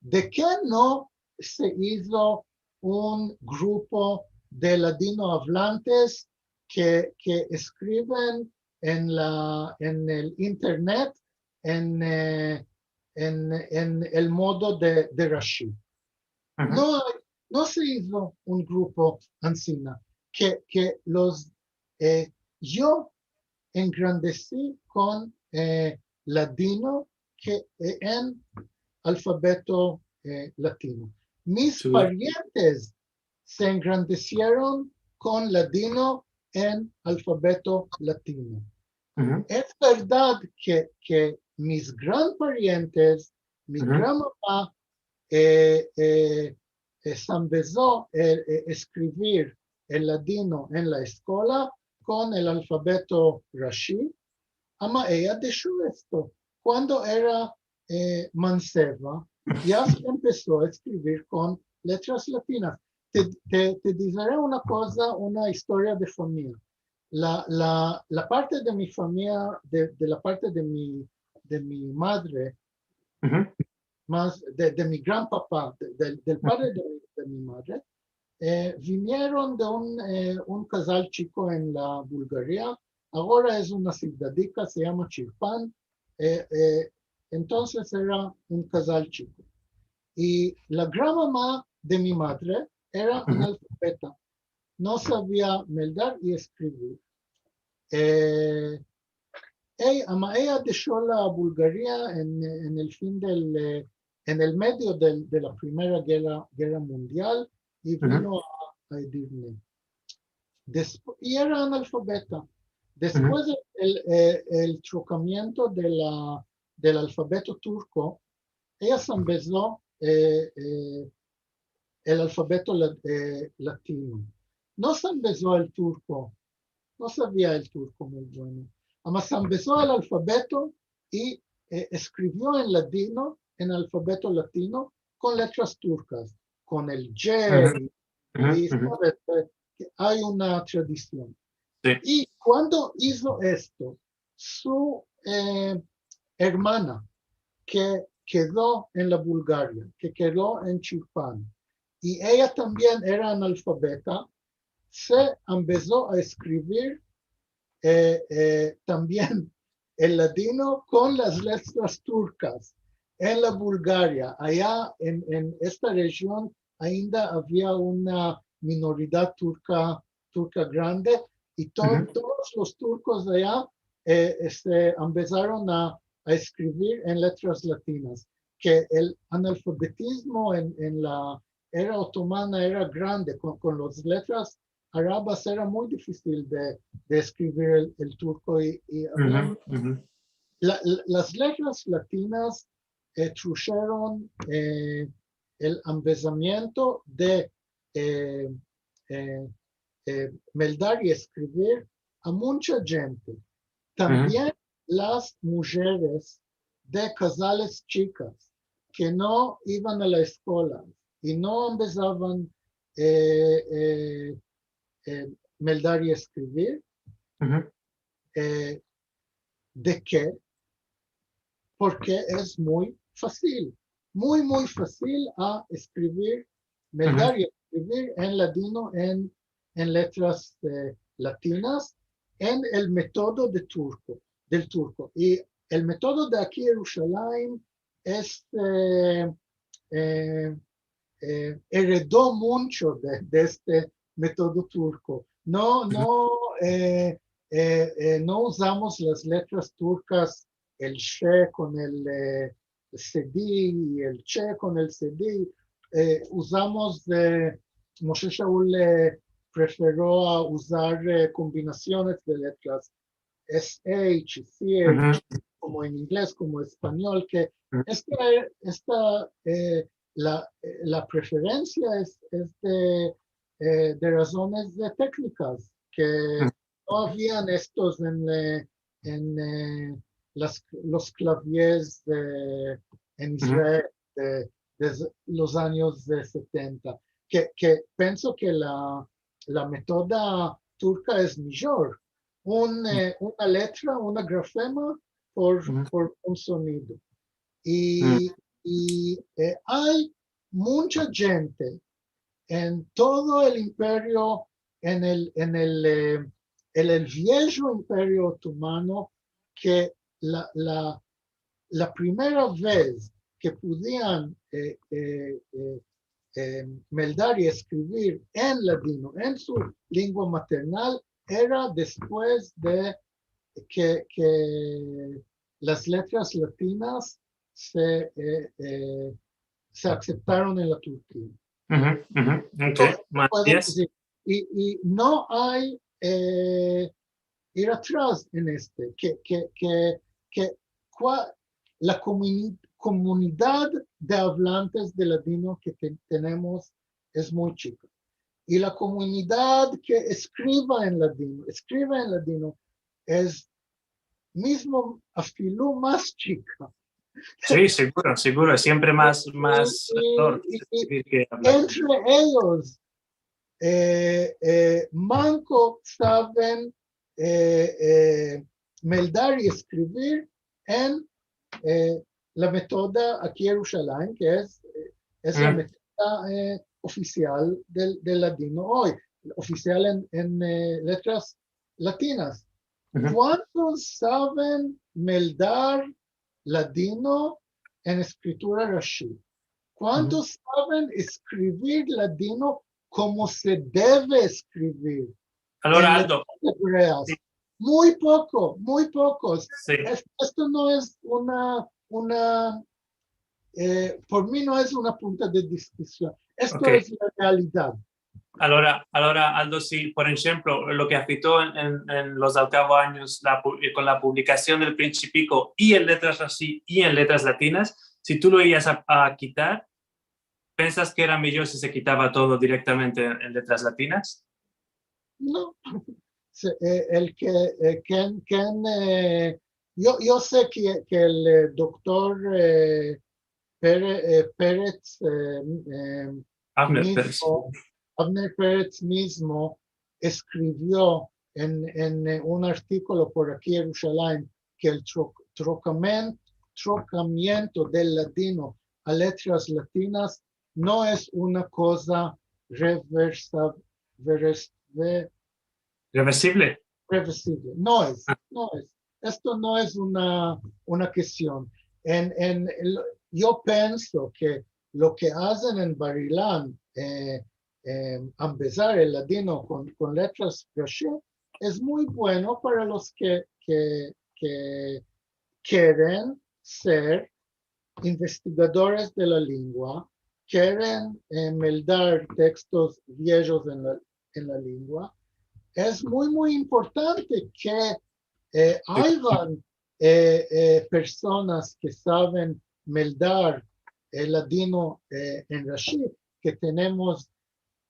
De ke no se izo un grupo de ladino avlantes ke, ke eskriven en la, en el internet, en, e, en, en el modo de, de Rashi? No ay, no se izo un grupo ansina ke, ke los, e, yo engrandesi kon, e, ladino ke, e, en alfabeto, e, latino. Mis parientes se engrandesieron kon ladino en alfabeto latino. Es verdad ke, ke mis gran parientes, mi gran mama, e, e, e, se ambezo, e, e, eskrivir el ladino en la eskola kon el alfabeto Rashi, ama eya desho esto. Kuando era, e, manseva, ya se empeso a eskrivir kon letras latinas. Te, te, te dizare una koza, una istoria de famiya. La, la, la parte de mi famiya, de, de la parte de mi, de mi madre, mas de, de mi gran papa, de, del, del padre de, de mi madre, e, vinieron de un, e, un kazal chiko en la Bulgaria, agora es una sivdadika, se yama Chirpan, e, e, entonses era un kazal chiko. I la gran mama de mi madre era analfabeta, no savia meldar i eskrivir. E, ey, ama eya desho la Bulgaria en, en el fin del, e, en el medio del, de la Primera Gerra, Gerra Mundial i vino a, a Edirne. Despu-, i era analfabeta. Despues del, e, el trokamiento de la, del alfabeto turko, eya se ambezo, e, e, el alfabeto la- eh, latino. No se ambezo el turko, no savia el turko muy bueno. Ama se ambezo el alfabeto i, eh, eskrivio en ladino, en alfabeto latino, kon letras turkas, kon el J, i, i, saves, eh, ke ay una tradision. I kuando izo esto, su, eh, ermana, ke kedo en la Bulgaria, ke kedo en Chilpan, i eya tambien era analfabeta, se ambezo a eskrivir, eh, eh, tambien el ladino kon las letras turkas en la Bulgaria. Aya en, en esta rejion ainda avia una minoridad turka, turka grande, i to- todos los turkos aya, eh, eh, se ambezaron a, a eskrivir en letras latinas, ke el analfabetizmo en, en la era otomana era grande, kon, kon las letras arabas era muy difisil de, de eskrivir el, el turko i, i aun la- la- las letras latinas, eh, trusheron, eh, el ambezamiento de, eh, eh, eh, meldar i eskrivir a muncha djente. Tambien las mujeres de kazales chikas ke no ivan a la eskola i no ambezavan, eh, eh, eh, meldar i eskrivir. Eh, de ke? Porke es muy fasil, muy, muy fasil a eskrivir, meldar i eskrivir en ladino, en, en letras, eh, latinas, en el metodo de turko, del turko. I el metodo de aki Yerushalayim es, eh, eh, eh, eredo muncho de, de este metodo turko. No, no, eh, eh, eh, no uzamos las letras turkas, el she kon el, eh, sedi i el che kon el sedi. Eh, uzamos, eh, Moshe Shaul, eh, preferio a uzar, eh, kombinasiones de letras S H, C H, komo en ingles, komo en espanyol, ke esta, esta, eh, la, la preferensia es, es de, eh, de razones de teknikas, ke no avian estos en, eh, en, eh, las, los klavies de, en Israel de, desde los anyos de setenta, ke, ke penso ke la, la metoda turka es mijor. Un, eh, una letra, una grafema por, por un sonido. I, i, eh, ay muncha djente en todo el imperio, en el, en el, eh, en el viejo imperio otomano, ke la, la, la primera vez ke podian, eh, eh, eh, eh, meldar i eskrivir en ladino, en su lengua maternal, era despues de ke, ke las letras latinas se, eh, eh, se akseptaron en la Turkia. Puedo dizir, i, i no ay, eh, ir atras en este, ke, ke, ke, ke kua-, la komuni-, komunidad de avlantes de ladino ke te-, tenemos es muy chika. I la komunidad ke eskriva en ladino, eskriva en ladino, es mizmo afilu mas chika. Si, seguro, seguro, siempre mas, mas, i, i, i, entre eyos, eh, eh, manko saven, eh, eh, meldar i eskrivir en, eh, la metoda aki Yerushalayim, ke es, eh, es la metoda, eh, ofisial del, del ladino oy, ofisial en, en, eh, letras latinas. Kuantos saven meldar ladino en eskritura Rashi? Kuantos saven eskrivir ladino komo se deve eskrivir en letras ebreas? Muy poko, muy pokos. Es-, esto no es una, una, eh, por mi no es una punta de diskusion. Esto es la realidad. Alora, alora, Aldo, si, por enshemplo, lo ke afekto en, en, en los al kavo anyos, la pu-, eh, kon la publikasion del Principiko i en letras Rashi i en letras latinas, si tu lo ivas a, a kitar, pensas ke era mijor si se kitava todo direktamente en letras latinas? No. Se, eh, el ke, eh, ken, ken, eh, yo, yo se ke, ke el, eh, doktor, eh, Pere-, eh, Peretz, eh, eh, Avner mizmo, Peretz. Avner Peretz mizmo eskrivio en, en, eh, un artikolo por aki Yerushalayim ke el tro-, trokamen-, trokamiento del ladino a letras latinas no es una koza reversa-, veres-, ve-, Reversible. reversible. No es, no es. Esto no es una, una kestion. En, en, el, yo penso ke lo ke azen en Bar-Ilan, eh, eh, ambezar el ladino kon, kon letras Rashi, es muy bueno para los ke, ke, ke keren ser investigadores de la lengua, keren, eh, meldar tekstos viejos en la, en la lengua. Es muy, muy importante ke, eh, ayan, eh, eh, personas ke saven meldar el ladino, eh, en Rashi, ke tenemos,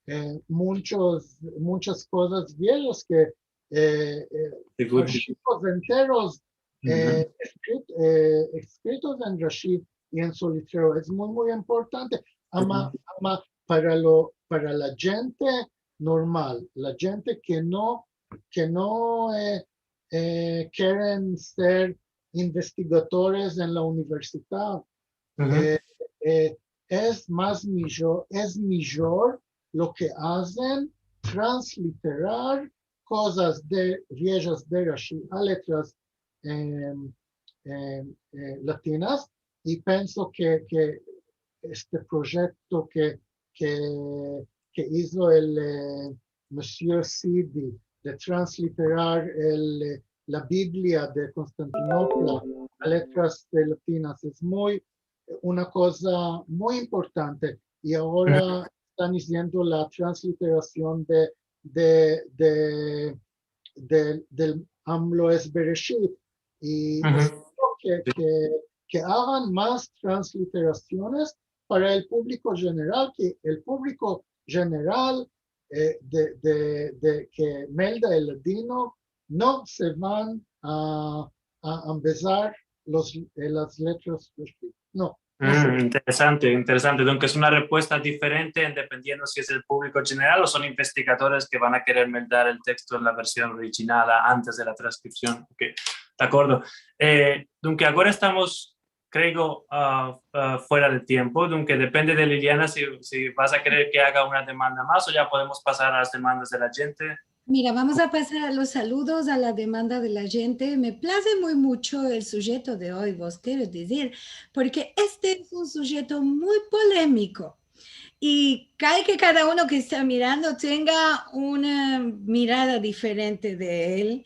eh, muchos, muchas kozas viejas ke, eh, eh, Seguro. arshivos enteros, eh, eskrit-, eh, eskritos en Rashi i en Solitreo. Es muy, muy importante. Ama, ama para lo, para la djente normal, la djente ke no, ke no, eh, eh, keren ser investigadores en la universidad, eh, eh, es mas mijor, es mijor lo ke azen transliterar kozas de, viejas de Rashi a letras, em, em, eh, latinas, i penso ke, ke este proyekto ke, ke, ke izo el, eh, Monsieur Sidi de transliterar el, eh, la Biblia de Konstantinopla a letras, eh, latinas es muy, una koza muy importante. I agora estan iziendo la transliterasion de, de, de, del, del Amloes Bereshit. I espero ke, ke, ke agan mas transliterasiones para el publiko jeneral, ke el publiko jeneral, eh, de, de, de ke melda el ladino no se van a, a ambezar los, eh, las letras Rashi. No, no se Mm, interesante, interesante. Entonses, es una repuesta diferente en dependiendo si es el publiko jeneral o son investigadores ke van a kerer meldar el teksto en la version orijinal antes de la transkripsion. Ok, de akordo. Eh, dunke, agora estamos, kreo, ah, ah, fuera de tiempo. Dunke, depende de Liliana si, si vas a kerer ke aga una demanda mas o ya podemos pasar a las demandas de la djente. Mira, vamos a pasar a los saludos, a la demanda de la djente. Me plaze muy mucho el sujeto de oy, vos kero dizir, porke este es un sujeto muy polemiko. I kale ke kada uno ke esta mirando tenga una mirada diferente de el.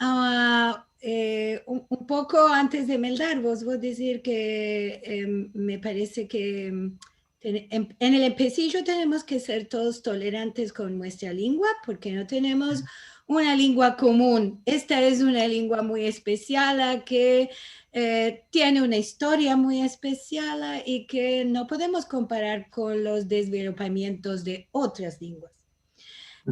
Ah, eh, un, un poko antes de meldar, vos vo dizir ke, em, me parese ke, em, ten-, en, en el empesijo tenemos ke ser todos tolerantes kon muestra lengua, porke no tenemos una lengua komun. Esta es una lengua muy espesiala, ke, eh, tiene una istoria muy espesiala i ke no podemos komparar kon los desvelopamientos de otras lenguas.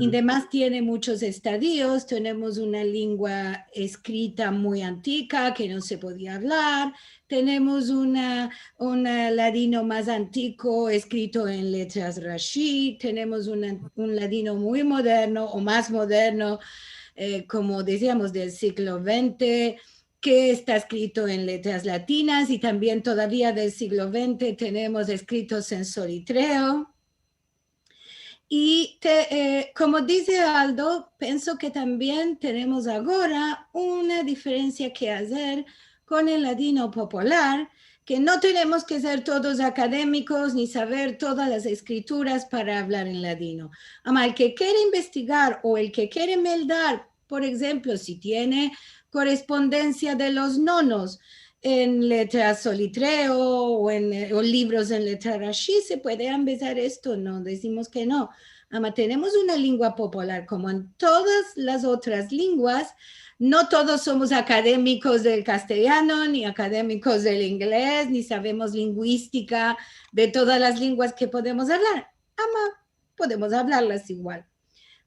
I demas tiene muchos estadios. Tenemos una lengua eskrita muy antika ke no se podia avlar. Tenemos una, un ladino mas antiko eskrito en letras Rashi. Tenemos una, un ladino muy moderno o mas moderno, eh, komo diziamos, del siglo vente, ke esta eskrito en letras latinas i tambien todavia del siglo vente tenemos eskritos en Solitreo. I te, eh, komo dize Aldo, penso ke tambien tenemos agora una diferensia ke azer kon el ladino popular, ke no tenemos ke ser todos akademikos ni saver todas las eskrituras para avlar en ladino. Ama el ke kere investigar o el ke kere meldar, por enshemplo, si tiene korespondensia de los nonos en letras Solitreo o en, eh, o livros en letra Rashi, se puede ambezar esto, no dizimos ke no. Ama tenemos una lengua popular, komo en todas las otras lenguas, no todos somos akademikos del kastelyano, ni akademikos del inglez, ni savemos linguistika de todas las lenguas ke podemos avlar. Ama podemos avlarlas igual.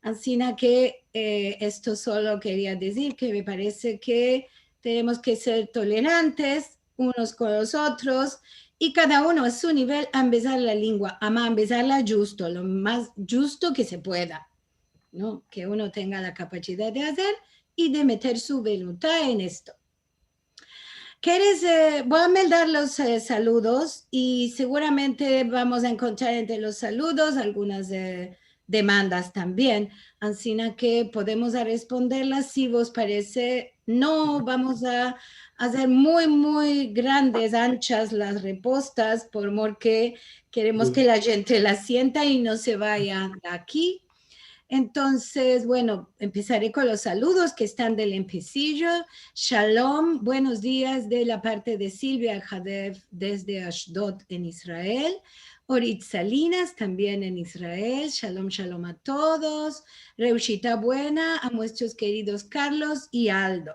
Ansina ke, eh, esto solo keria dizir ke me parese ke tenemos ke ser tolerantes unos kon los otros i kada uno a su nivel ambezar la lengua, ama ambezarla djusto, lo mas djusto ke se pueda, no? Ke uno tenga la kapasidad de azer i de meter su voluntad en esto. Keres, eh, vo a meldar los, eh, saludos i seguramente vamos a enkontrar entre los saludos algunas, eh, demandas tambien. Ansina ke podemos a responderlas, si vos parese. No vamos a azer muy, muy grandes, anchas las repostas, por mor ke keremos ke la djente las sienta i no se vaya de aki. Entonses, bueno, empesare kon los saludos ke estan del empesijo. Shalom, buenos dias de la parte de Silvia Alhadev desde Ashdod en Israel. Orit Salinas, tambien en Israel. Shalom, shalom a todos. Reushita buena a muestros keridos Carlos i Aldo.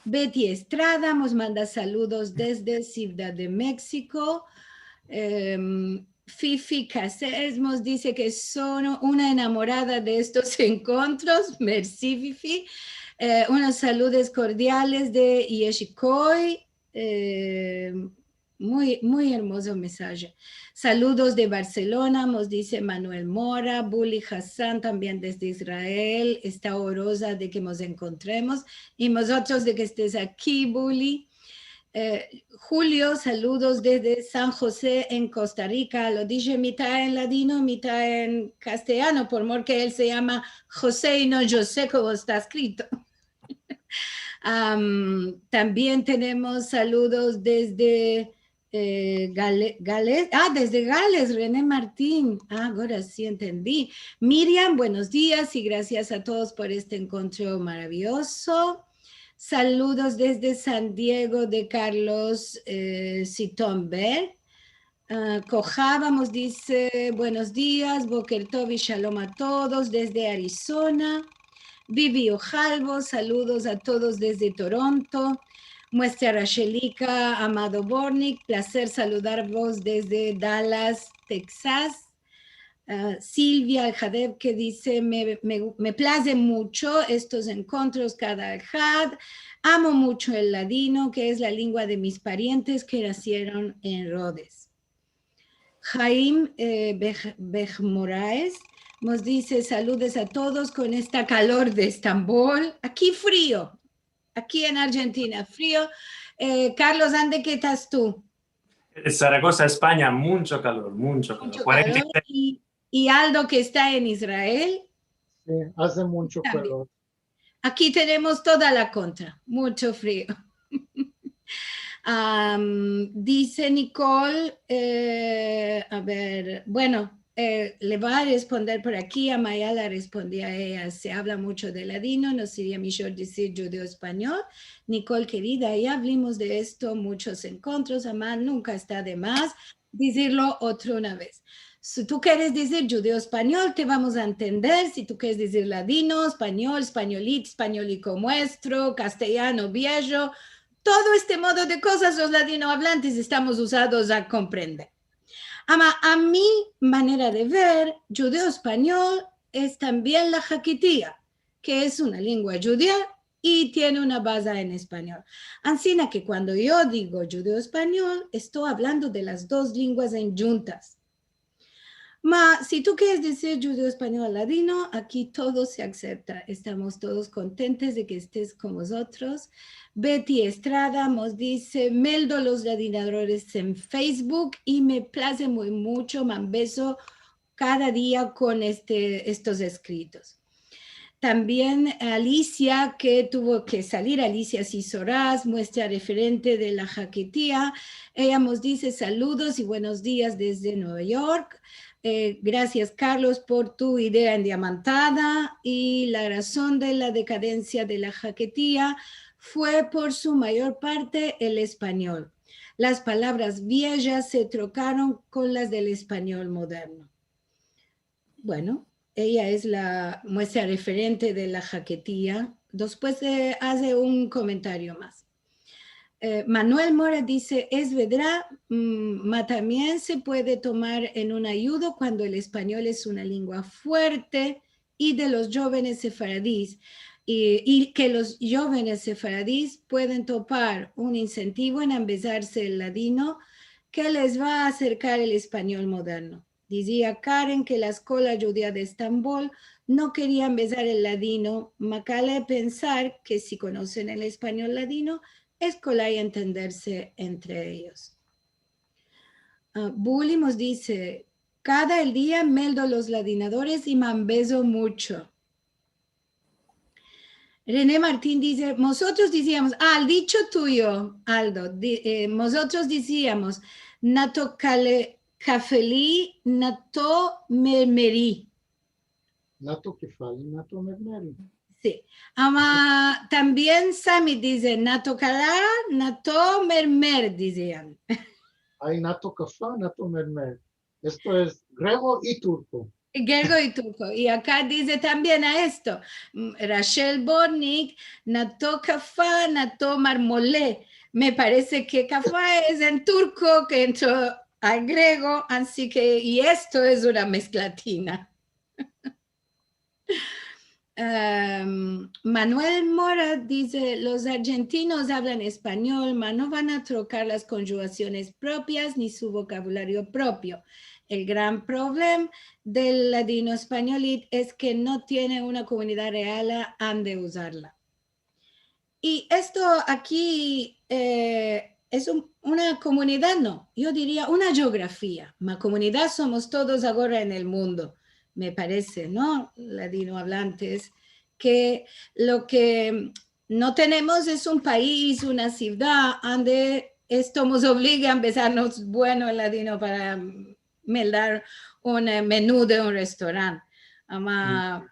Betty Estrada mos manda saludos desde Sivdad de Meksiko. Em, Fifi Caceres mos dize ke son una enamorada de estos enkontros. Mersi, Fifi. Eh, unos saludos kordiales de Yeshikoi. Eh, muy, muy ermozo mesaje. Saludos de Barselona, mos dize Manuel Mora, Buli Hassan tambien desde Israel, esta oroza de ke mos enkontremos, i mozotros de ke estes aki, Buli. Eh, Julio, saludos desde San Jose en Kosta Rika. Lo dishe mita en ladino, mita en kastelyano, por mor ke el se yama Jose i no Jose komo esta eskrito. Am, tambien tenemos saludos desde, eh, Gale-, Gales, ah, desde Gales, René Martin. Ah, agora si entendi. Miriam, buenos dias i grasias a todos por este enkontro maraviozo. Saludos desde San Diego de Carlos, eh, Sitonberg. Ah, Kojava mos dize, buenos dias, boker tov i shalom a todos desde Arizona. Vivi Ojalvo, saludos a todos desde Toronto. Muestra Rashelika Amado Bornik, plazer saludarvos desde Dallas, Texas. Ah, Silvia Alhadev ke dize, me, me, me plaze muncho estos enkontros kada ahad. Amo muncho el ladino, ke es la lengua de mis parientes ke nasieron en Rodes. Haim, eh, Bej-, Bej Moraes mos dize, saludos a todos kon esta kalor de Estambol. Aki frio, aki en Arjentina, frio. Eh, Carlos, ande ke estas tu? Zaragoza, Espanya, muncho kalor, muncho kalor. Muncho kalor. Kuarenta i sesh. I, i Aldo, ke esta en Israel. Si, aze muncho kalor. Tambien. Aki tenemos toda la kontra, muncho frio. Am, dize Nicole, eh, a ver, bueno, eh, le vo a responder por aki, a Maya la respondi a eya, se avla muncho de ladino, no seria mijor dizir djudeo-espanyol. Nicole kerida, ya avlimos de esto, munchos enkontros, ama nunka esta de mas dizirlo otra una vez. Si tu keres dizir djudeo-espanyol, te vamos a entender. Si tu keres dizir ladino, espanyol, espanyolit, espanyoliko muestro, kastelyano viejo, todo este modo de kozas los ladinoavlantes estamos uzados a komprender. Ama a mi manera de ver, djudeo-espanyol es tambien la haketia, ke es una lengua djudia i tiene una baza en espanyol. Ansina ke kuando yo digo djudeo-espanyol, esto avlando de las dos lenguas endjuntas. Ma, si tu keres dizir djudeo-espanyol ladino, aki todo se aksepta. Estamos todos kontentes de ke estes kon mozotros. Betty Estrada mos dize, meldo los ladinadores en Facebook i me plaze muy muncho, mambezo kada dia kon este, estos eskritos. Tambien Alicia, ke tuvo ke salir, Alicia Sisoraz, muestra referente de la haketia, eya mos dize saludos i buenos dias desde Nueva York. Eh, grasias, Carlos, por tu idea endiamantada i la razon de la dekadensia de la haketia fue por su mayor parte el espanyol. Las palavras viejas se trokaron kon las del espanyol moderno. Bueno, ella es la muestra referente de la haketia. Despues de, aze un komentario mas. Eh, Manuel Mora dize, es vedad, mm, ma tambien se puede tomar en un ayudo kuando el espanyol es una lengua fuerte i de los djovenes sefaradis, i, i ke los djovenes sefaradis pueden topar un insentivo en ambezarse el ladino ke les va a aserkar el espanyol moderno. Dizia Karen ke la eskola djudia de Estambol no keria ambezar el ladino, ma kale pensar ke si konosen el espanyol ladino, es kolay entenderse entre eyos. Ah, Buli mos dize, kada el dia meldo los ladinadores i me ambezo muncho. René Martin dize, mozotros diziamos, ah, el dicho tuyo, Aldo, di-, eh, mozotros diziamos, nato kale-, kafeli, nato mermeri. Nato kefali, nato mermeri. Si. Ama tambien Sami dize, nato kala, nato mermer, dizian. Ay nato kafa, nato mermer. Esto es grego i turko. Grego i turko. I aka dize tambien a esto, mm, Rachel Bornik, nato kafa, nato marmole. Me parese ke kafa es en turko, ke entro al grego, ansi ke, i esto es una mezklatina. Em, Manuel Mora dize, los arjentinos avlan espanyol, ma no van a trokar las konjugasiones propias ni su vokabulario propio. El gran problem del ladino-espanyolit es ke no tiene una komunidad real ande uzarla. I esto aki, eh, es un, una komunidad, no, yo diria una jeografia. Ma komunidad somos todos agora en el mundo, me parese, no? Ladinoavlantes, ke lo ke no tenemos es un pais, una sivdad, ande esto mos obliga a ambezarmos, bueno, el ladino para meldar un, eh, menu de un restorant. Ama,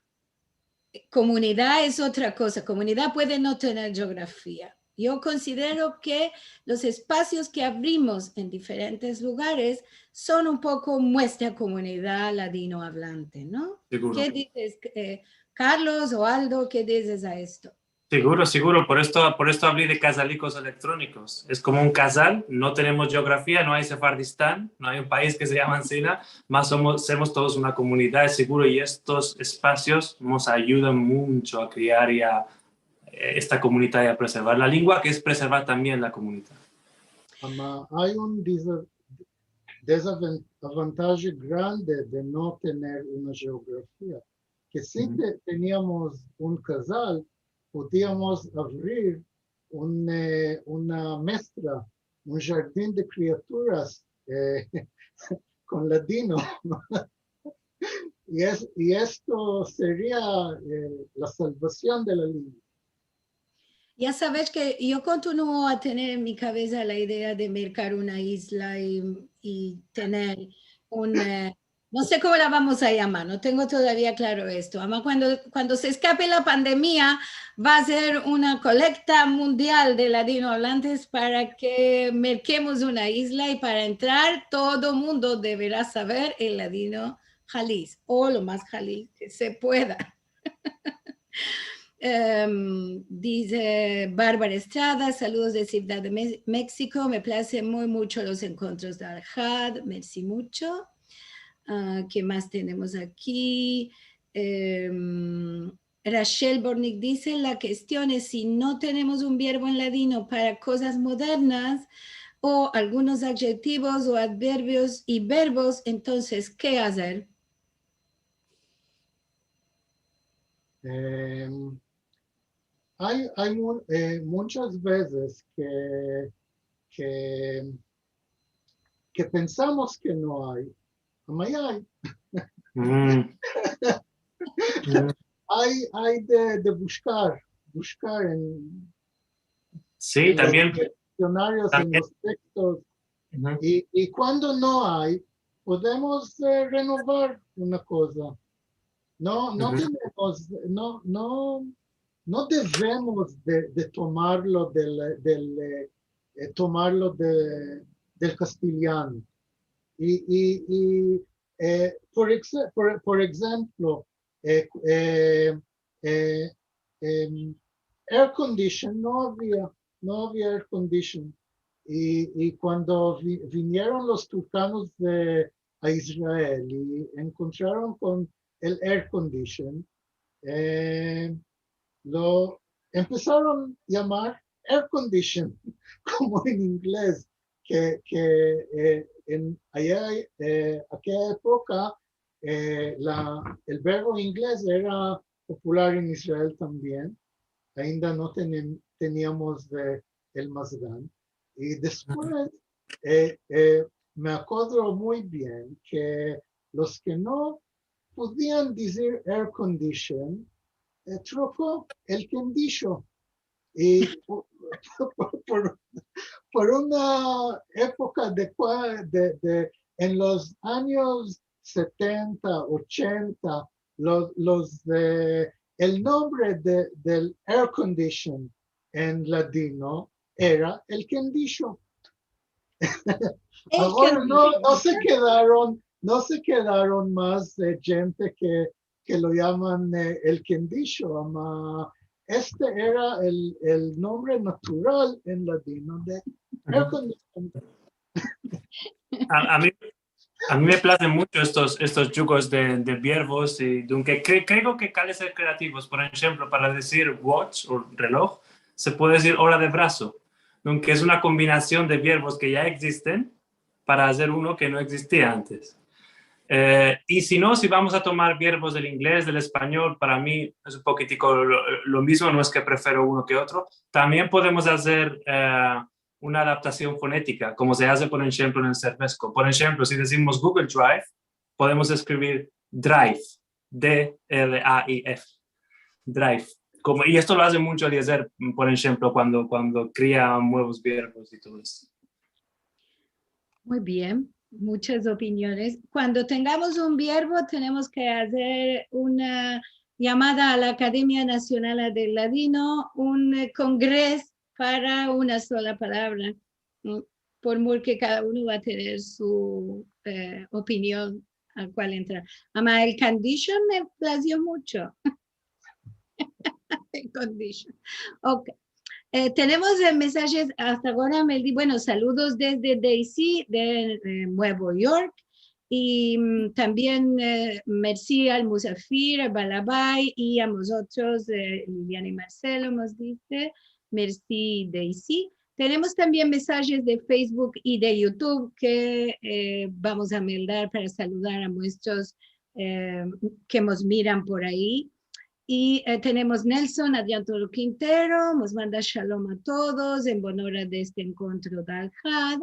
komunidad es otra koza. Komunidad puede no tener jeografia. Yo konsidero ke los espasios ke avrimos en diferentes lugares son un poko muestra komunidad ladinoavlante, no? Siguro. Ke dizes, eh, Carlos o Aldo, ke dizes a esto? Siguro, siguro. Por esto, por esto avli de kazalikos elektroniko. Es komo un kazal, no tenemos jeografia, no ay Sefardistan, no ay un pais ke se yama ansina, ma somos, somos todos una komunidad, siguro, i estos espasios mos ayudan muncho a kriar i a, eh, esta komunidad i a preservar la lengua, ke es preservar tambien la komunidad. Ama ay un deza-, dezavan-, avantaje grande de no tener una jeografia, ke si te-, teniamos un kazal, podiamos avrir un, eh, una mestra, un jardin de kriaturas, eh, kon ladino. I es-, i esto seria, eh, la salvasion de la lengua. Ya saves ke yo kontinuo a tener en mi kavesa la idea de merkar una izla i, i tener un, eh, no se komo la vamos a yamar, no tengo todavia klaro esto. Ama kuando, kuando se eskape la pandemia, va a ser una kolekta mundial de ladinoavlantes para ke merkemos una izla i para entrar todo mundo devera saver el ladino halis, o lo mas halis ke se pueda. Em, dize Barbara Estrada, saludos de Sivdad de Me-, Meksiko, me plase muy muncho los enkontros de Alhad, mersi muncho. Ah, ke mas tenemos aki? Em, Rachel Bornik dize, la kestion es si no tenemos un vierbo en ladino para kozas modernas o algunos adjetivos o adverbios i verbos, entonses, ke azer? Em, ay, ay mu-, eh, munchas vezes ke, ke, ke pensamos ke no ay, ama ay. Mm. Mm. Ay, ay de, de bushkar, bushkar en, si, en los tambien diksionarios, en los tekstos. Uhu. I, i kuando no ay, podemos, eh, renovar una koza. No, no tenemos, no, no, no devemos de, de tomarlo del, del, eh, eh, tomarlo de, del kastiliano. I, i, i eh, por egze-, por, por enshemplo, eh, eh, eh, em, air condition, no avia, no avia air condition. I, i kuando vi-, vinieron los turkanos de, a Israel i enkontraron kon el air condition, eh, lo empesaron a yamar air condition, komo en inglez, ke, ke, eh, en, aya, eh, akeya epoka, eh, la, el verbo inglez era popular en Israel tambien. Ainda no teni-, teniamos de el mazgan. I despues, eh, eh, me akodro muy bien ke los ke no podian dizir air condition, eh, troko el kendisho. I por, por, por, por una epoka de kua-, de, de, en los anyos setenta, ochenta, los, los de, el nombre de, del air condition en ladino era el kendisho. Agora no, no se kedaron, no se kedaron mas, eh, djente ke, ke lo yaman, eh, el kendisho, ama este era el, el nombre natural en ladino de air condition. A, a mi, a mi me plazen muncho estos, estos djugos de, de verbos i, dunke, kre-, kreo ke kale ser kreativos. Por enshemplo, para dizir watch o reloj, se puede dizir ora de braso, dunke es una kombinasion de verbos ke ya egzisten para azer uno ke no egzistia antes. Eh, i si no, si vamos a tomar verbos del inglez, del espanyol, para mi es un pokitiko lo, lo mizmo, no es ke prefiero uno ke otro. Tambien podemos azer, eh, una adaptasion fonetika, komo se aze, por enshemplo, en el serbesko. Por enshemplo, si dizimos Google Drive, podemos eskrivir drive, D R I F, drive. Komo, i esto lo aze muncho Eliezer, por enshemplo, kuando, kuando krea muevos verbos i todo esto. Muy bien, muchas opiniones. Kuando tengamos un verbo, tenemos ke azer una yamada a la Akademia Nasional del Ladino, un, eh, kongres para una sola palavra, no? Por mor ke kada uno va a tener su, eh, opinion a kual entrar. Ama el condition me plazio muncho. El condition. Ok. Eh, tenemos, eh, mensajes asta agora. Me di-, bueno, saludos desde Daisy, de, eh, Nuevo York. I, mm, tambien, eh, mersi al musafir, al balabay i a mozotros, eh, Liliana i Marcelo, mos dize, mersi Daisy. Tenemos tambien mensajes de Facebook i de YouTube ke, eh, vamos a meldar para saludar a muestros, eh, ke mos miran por ayi. I, eh, tenemos Nelson Adrián Toro Quintero, mos manda shalom a todos, en bonora de este enkontro del Had.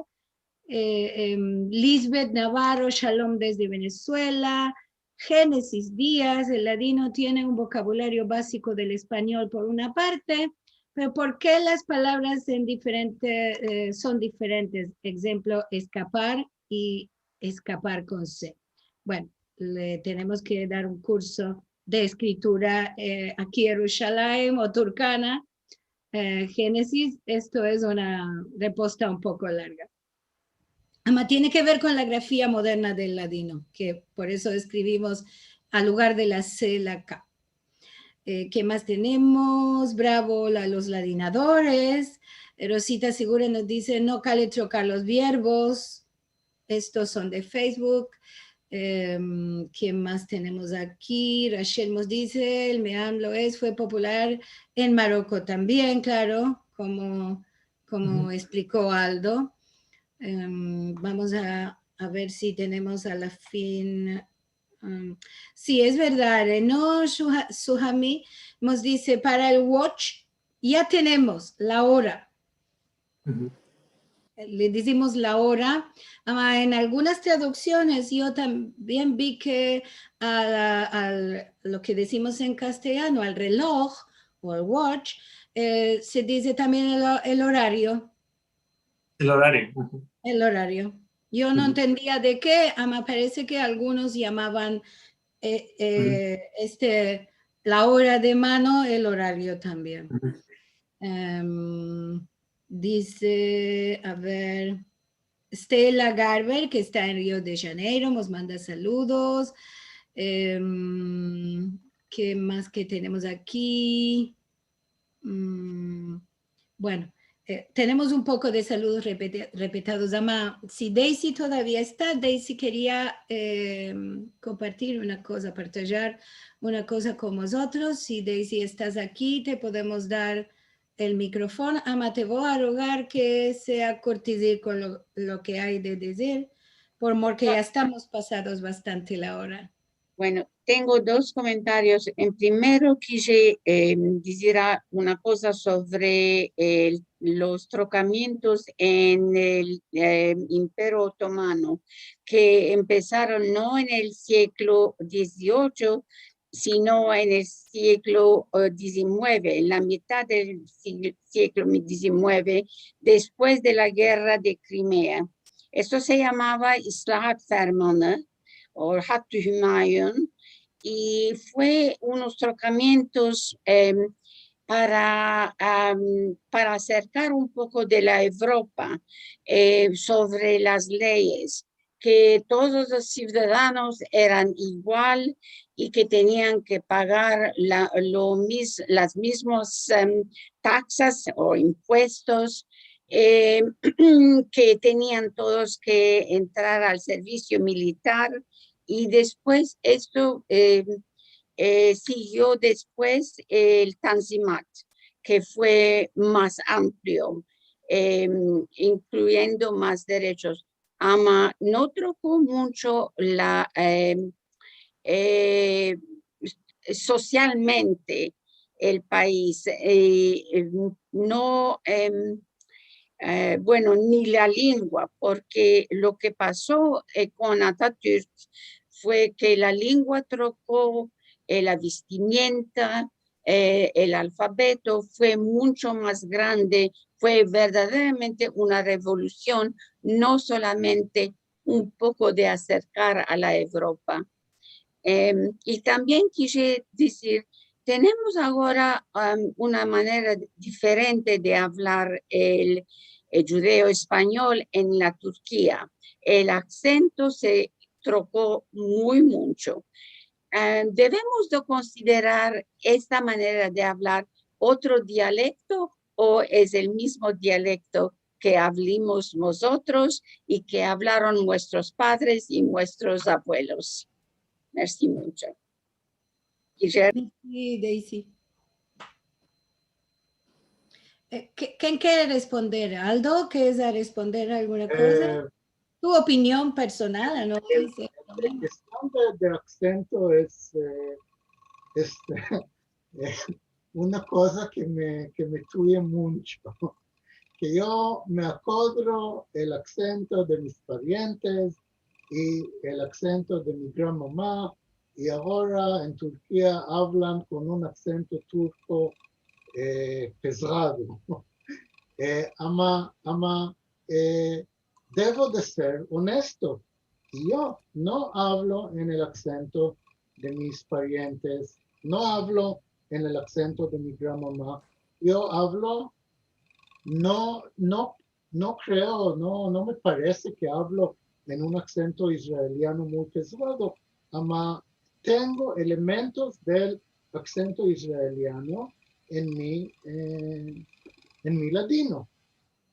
Eh, em, Lisbeth Navarro, shalom desde Venezuela. Génesis Díaz, el ladino tiene un vocabulario básico del español por una parte, pero ¿por qué las palabras en diferente, eh, son diferentes? Ejemplo, escapar y escapar con C. Bueno, le tenemos que dar un curso de escritura, eh, aki Yerushalayim o Turkana, eh, Génesis, esto es una respuesta un poco larga. Ama tiene que ver con la grafía moderna del ladino, ke por eso eskrivimos al lugar de la C la K. Eh, ke mas tenemos? Bravo a los ladinadores. Rosita Segura mos dize, no kale trokar los verbos. Estos son de Facebook. Em, ke mas tenemos aki? Rachel mos dize, el meam lo es, fue popular en Maroko tambien, klaro, komo, komo espliko Aldo. Em, vamos a, a ver si tenemos a la fin. Em, si, es verdad, eh, no, Suha-, Suhami mos dize, para el watch ya tenemos la ora. Le dizimos la ora. Ama, en algunas traduksiones yo tambien vi ke a la, al, lo ke dizimos en kastilyano, al reloj o al watch, eh, se dize tambien el, el orario. El orario. El orario. Yo no entendia de ke, ama parese ke algunos yamavan, eh, eh, este, la ora de mano el orario tambien. Em, dize, a ver, Stella Garber, ke esta en Rio de Janeiro, mos manda saludos. Em, ke mas ke tenemos aki? Mm, bueno, eh, tenemos un poko de saludos repete-, repetados. Ama, si Daisy todavia esta, Daisy keria, em, kompartir una koza, partajar una koza kon mozotros. Si Daisy estas aki, te podemos dar el mikrofono. Ama, te vo a rogar ke sea kortezi kon lo, lo ke ay de dizir, por mor ke ya estamos pasados bastante la ora. Bueno, tengo dos komentarios. En primero, kije, eh, dizir a-, una koza sovre el, los trokamientos en el, eh, Imperio Otomano, ke empesaron no en el siglo diziocho, sino en el siglo, eh, dizinueve, en la mitaj del siglo, siglo dizinueve, despues de la gerra de Krimea. Esto se yamava İslahat Fermanı o Hattı Hümayun, i fue unos trokamientos, em, para, am, para aserkar un poko de la Evropa, eh, sovre las leyes, ke todos los sivdadanos eran igual i ke tenian ke pagar la, lo mis-, las mizmas, em, taksas o impuestos, em, ke tenian todos ke entrar al servisio militar, i despues esto, em, eh, sigio despues el Tanzimat, ke fue mas amplio, em, inkluyendu mas derechos. Ama no troko muncho la, em, eh, sosialmente el pais, eh, em, no, em, eh, bueno, ni la lengua, porke lo ke paso, eh, kon Atatürk fue ke la lengua troko, eh, la vestimienta, eh, el alfabeto fue muncho mas grande, fue verdaderamente una revolusion, no solamente un poko de aserkar a la Evropa. Em, i tambien kije dizir, tenemos agora, em, una manera diferente de avlar el, el djudeo-espanyol en la Turkia. El aksento se troko muy muncho. Eh, devemos de konsiderar esta manera de avlar otro dialekto o es el mizmo dialekto ke avlimos mozotros i ke avlaron muestros padres i muestros avuelos? Mersi muncho. Guillermo. Mersi, Daisy. Eh, ke-, ken kere responder? Aldo, keres a responder alguna koza? Eh, Tu opinion personal, no? El, el kestion de, de aksento es, eh, es, eh, una koza ke me, ke me tuye muncho. Ke yo me akodro el aksento de mis parientes i el aksento de mi granmama, i agora en Turkia avlan kon un aksento turko, eh, pezgado. Eh, ama, ama, eh, devo de ser onesto. I yo no avlo en el aksento de mis parientes, no avlo en el aksento de mi granmama. Yo avlo, no, no, no kreo, no, no me parese ke avlo en un aksento israeliano muy pezgado, ama tengo elementos del aksento israeliano en mi, eh, en mi ladino.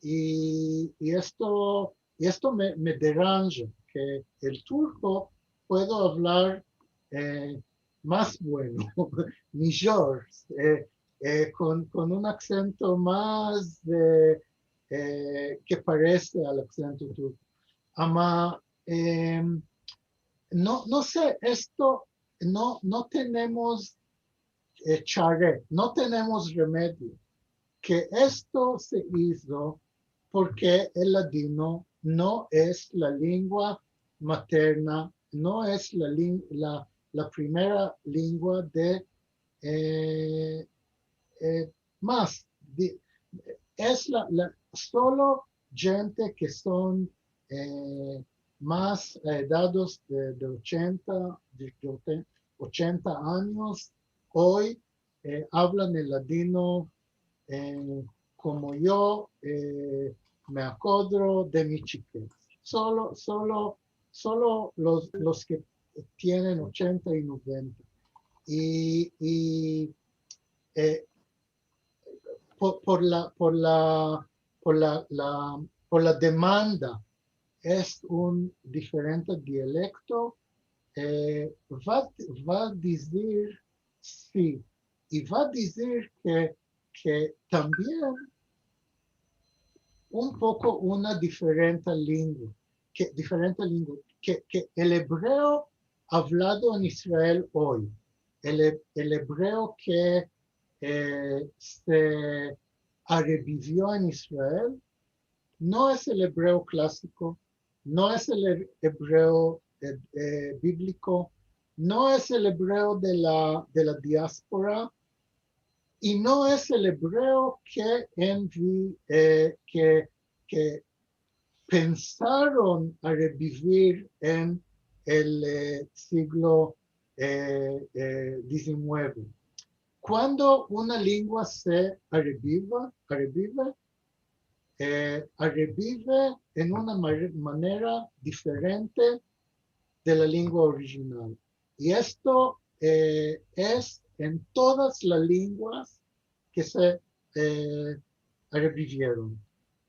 I, i esto, i esto me, me deranja, ke el turko puedo avlar, eh, mas bueno, mijor, eh, eh, kon, kon un aksento mas, eh, eh, ke parese al aksento turko. Ama, em, no, no se, esto, no, no tenemos, eh, chare, no tenemos remedio. Ke esto se izo porke el ladino no es la lengua materna, no es la lin-, la, la primera lengua de, eh, eh, mas, di-, es la, la, solo djente ke son, eh, mas edados de, de ochenta, de, de oche-, ochenta anyos, oy, eh, avlan el ladino, eh, komo yo, eh, me akodro de mi chikez. solo, solo, solo los, los ke tienen ochenta i noventa. I, i, e, por, por la, por la, por la, la, por la demanda es un diferente dialekto, e, va, va dizir si, i va dizir ke, ke tambien un poko una diferente lengua, ke, diferente lengua, ke, ke el ebreo avlado en Israel oy, el e-, el ebreo ke, e, se arebivio en Israel, no es el ebreo klasiko, no es el e-, ebreo, e, e, bibliko, no es el ebreo de la, de la diaspora, i no es el ebreo ke en vi-, e, ke, ke pensaron arebivir en el, e, siglo, e, e, dizinueve. Kuando una lengua se arebiva, arebive, e, arebive en una mare-, manera diferente de la lengua orijinal. I esto, e, es en todas las lenguas ke se, e, arebivieron.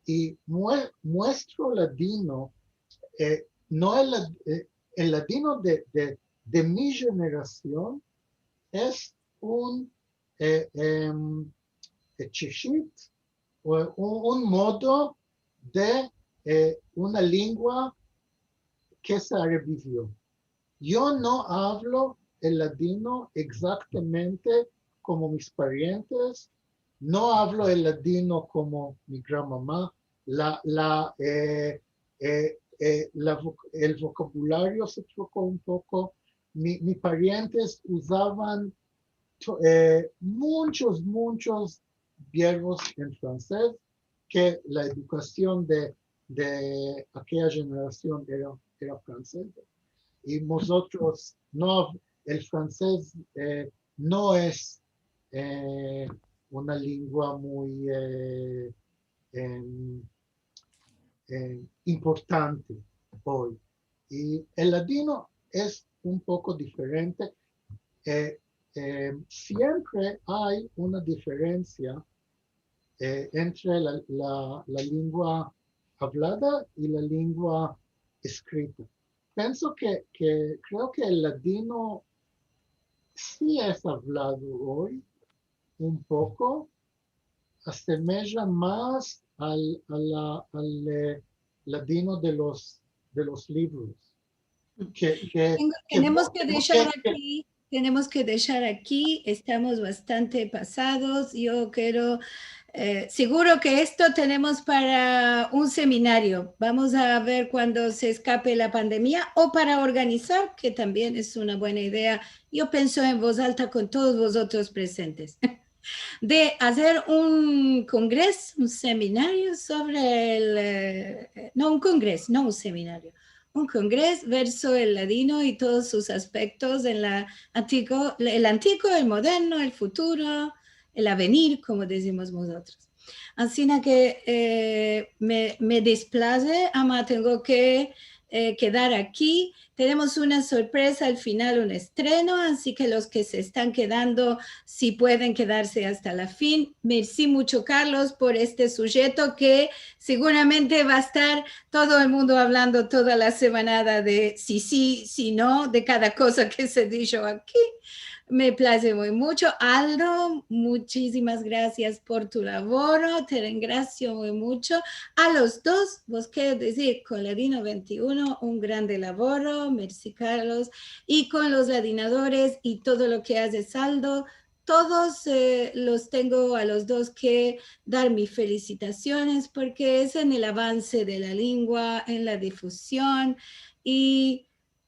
I mue-, muestro ladino, e, no el lad-, e, el ladino de, de, de mi jenerasion es un, e, em, e, cheshit, o un, un modo de, e, una lengua ke se arebivio. Yo no avlo el ladino egzaktamente komo mis parientes, no avlo el ladino komo mi gran mama, la, la, e, e, e, la vo-, el vokabulario se troko un poko. Mi, mi parientes uzavan to-, e, munchos, munchos verbos en fransez, ke la edukasion de, de akeya jenerasion era, era franseza. I mozotros no, el fransez, e, no es, e, una lengua muy, e, em, e, importante oy. I el ladino es un poko diferente. E, e, siempre ay una diferensia, e, entre la, la, la lengua avlada i la lengua eskrita. Penso ke, ke kreo ke el ladino si es avlado oy un poko, asemeja mas al, a la, al, e, ladino de los, de los livros. Ke, ke, Tengo- ke tenemos no, que no, dejar ke, ke aquí, tenemos que dejar aquí, estamos bastante pasados. Yo quiero, eh, seguro que esto tenemos para un seminario. Vamos a ver cuando se escape la pandemia o para organizar, que también es una buena idea. Yo pienso en voz alta con todos vosotros presentes. De hacer un congreso, un seminario sobre el, eh, no un congreso, no un seminario, un congreso verso el ladino y todos sus aspectos en la antiguo, el antiguo, el moderno, el futuro, el avenir, como decimos nosotros. Ansina ke, eh, me, me desplaze, ama tengo ke, eh, kedar aki. Tenemos una sorpresa al final, un estreno, ansi ke los ke se estan kedando, si pueden kedarse asta la fin. Mersi muncho, Carlos, por este sujeto ke seguramente va a estar todo el mundo avlando toda la semanada de si si, si no, de kada koza ke se disho aki. Me plaze muy muncho. Aldo, munchisimas grasias por tu lavoro, te rengrasio muy muncho. A los dos, vos kero dizir, kon Ladino vente i uno, un grande lavoro, mersi, Carlos, i kon los ladinadores i todo lo ke azes, Aldo, todos, eh, los tengo a los dos ke dar mis felisitasiones, porke es en el avanse de la lengua, en la difusion, i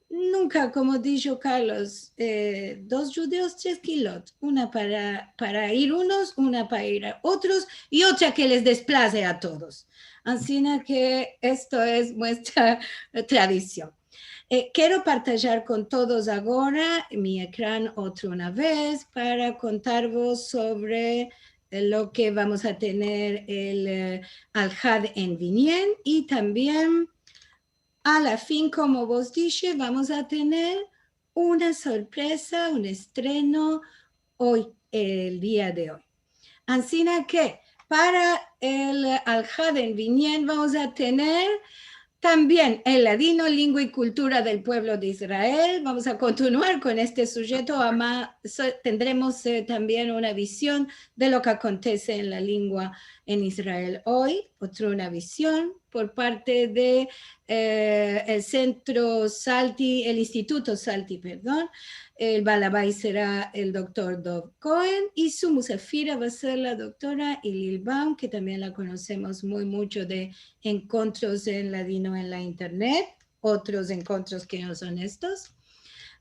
nunka, komo disho Carlos, eh, dos djudios, tres kilot, una para, para ir unos, una para ir a otros, i otra ke les desplaze a todos. Ansina ke esto es muestra tradision. Eh, kero partajar kon todos agora mi ekran otra una vez para kontarvos sovre, eh, lo ke vamos a tener el, eh, Alhad en Vinyen i tambien a la fin, komo vos dishe, vamos a tener una sorpresa, un estreno oy, el dia de oy. Ansina ke, para el Alhaden vinien vamos a tener tambien el ladino, lingua i kultura del puevlo de Israel. Vamos a kontinuar kon este sujeto, ama so-, tendremos, eh, tambien una vizion de lo ke akontese en la lingua en Israel oy, otra una vizion por parte de, eh, el Sentro Salti, el Instituto Salti, pardon. El baal abait sera el doktor Dov Cohen i su musafira va ser la doktora Ilil Baum, ke tambien la konosemos muy muncho de enkontros en ladino en la internet, otros enkontros ke no son estos.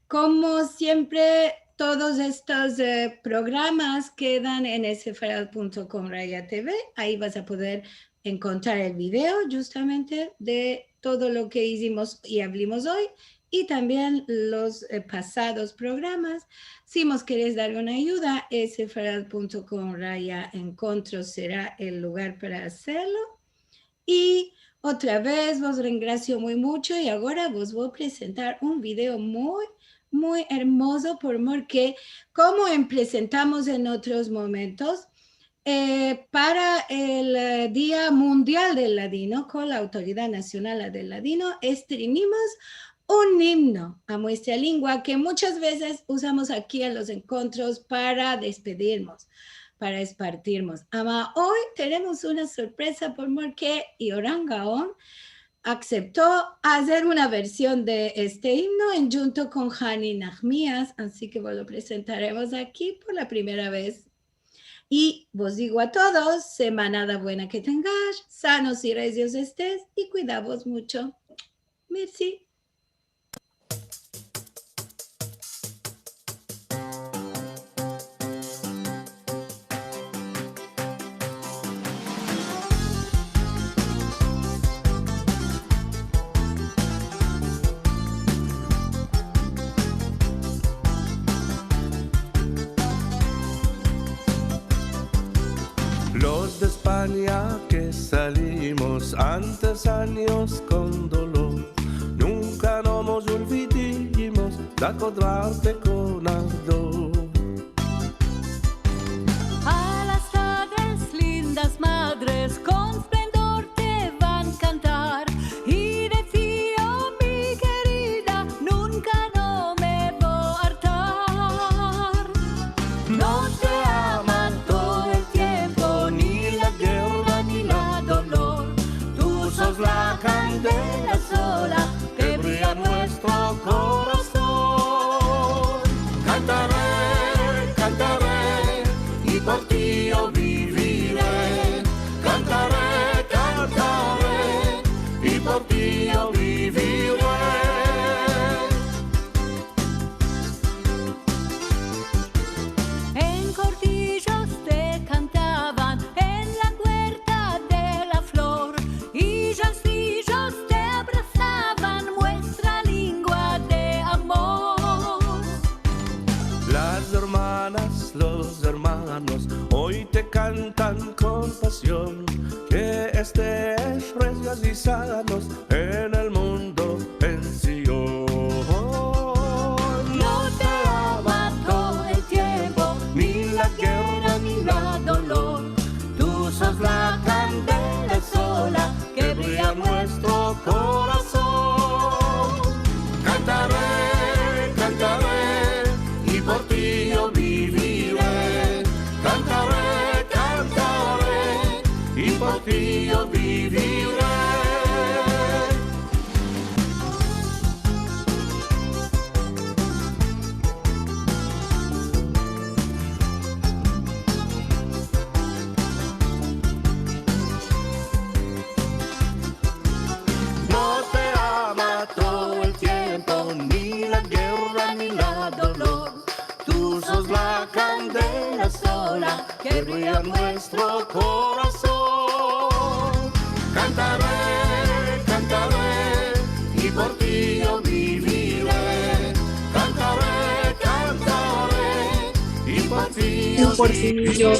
Komo siempre, todos estos, eh, programas kedan en sefarad punto com raya T V. Ayi vas a poder enkontrar el video, djustamente, de todo lo ke izimos i avlimos oy, i tambien los, eh, pasados programas. Si mos keres dar una ayuda, sefarad punto com raya enkontros sera el lugar para azerlo. I otra vez vos rengrasio muy muncho i agora vos vo a prezentar un video muy, muy ermozo, por mor ke, komo em-, prezentamos en otros momentos, eh, para el, eh, Dia Mundial del Ladino, kon la Autoridad Nasional del Ladino, estrenimos un imno a muestra lingua ke munchas vezes uzamos aki en los enkontros para despedirmos, para espartirmos. Ama oy tenemos una sorpresa, por mor ke Yoram Gaon asepto azer una version de este imno endjunto kon Hani Nahmias, ansi ke vos lo prezentaremos aki por la primera vez. I vos digo a todos, semanada buena ke tengash, sanos i rezios estes, i kuidavos muncho. Mersi. Los de Espanya ke salimos antes anyos kon dolor, nunka no mos olvidimos de akodrarte kon ardor. A las tardes lindas madres kon esplendor te van kantar, i de ti, o mi kerida, nunka no me vo a artar. Nos te ama todo el tiempo, ni la gerra ni la dolor. Tu sos la kandela sola ke bria en muestro korason. Kantare, kantare, i por ti yo bivire. Kantare, kantare, i por ti yo bivire. En Kortijos te kantavan en la Puerta de la Flor, i yastijos te abrasavan, muestra lingua de amor. Las ermanas, los ermanos, oy te kantan kon pasion, ke estesh rezios i sanos en el mundo en Sion. Nos te ama todo el tiempo, ni la gerra ni la dolor. Tu sos la kandela sola ke bria en muestro korason. Kantare, kantare, i por ti yo bivire. Kantare, kantare, i por ti yo bivire. Nos te ama todo el tiempo, ni la gerra ni la dolor. Tu sos la kandela sola ke bria en muestro korason. Kantare, kantare, i por ti yo bivire. Kantare, kantare, i por ti yo bivire.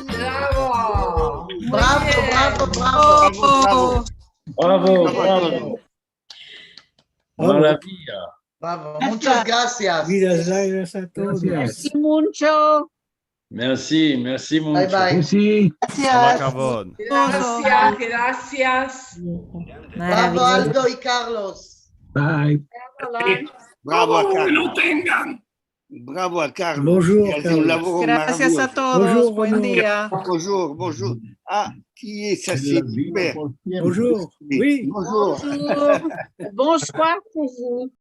Bravo! Bravo, bravo, bravo. Bravo, bravo. Bravo, bravo. Maravilla. Bravo. Muchas grasias. Vidas largas a todos. Mersi muncho. Mersi, mersi muncho. Bye bye. Mersi. Grasias. Kavod. Grasias, grasias. Bravo, Aldo i Carlos. Bye. Bravo a Carlos. Bravo a Carlos. Bonjour, Carlos. Grasias a todos. Bonjour, buen dia. Bonjour, bonjour. A, ki es sa? Super. Bonjour. Oui. Bonjour. Bonsoir pour vous.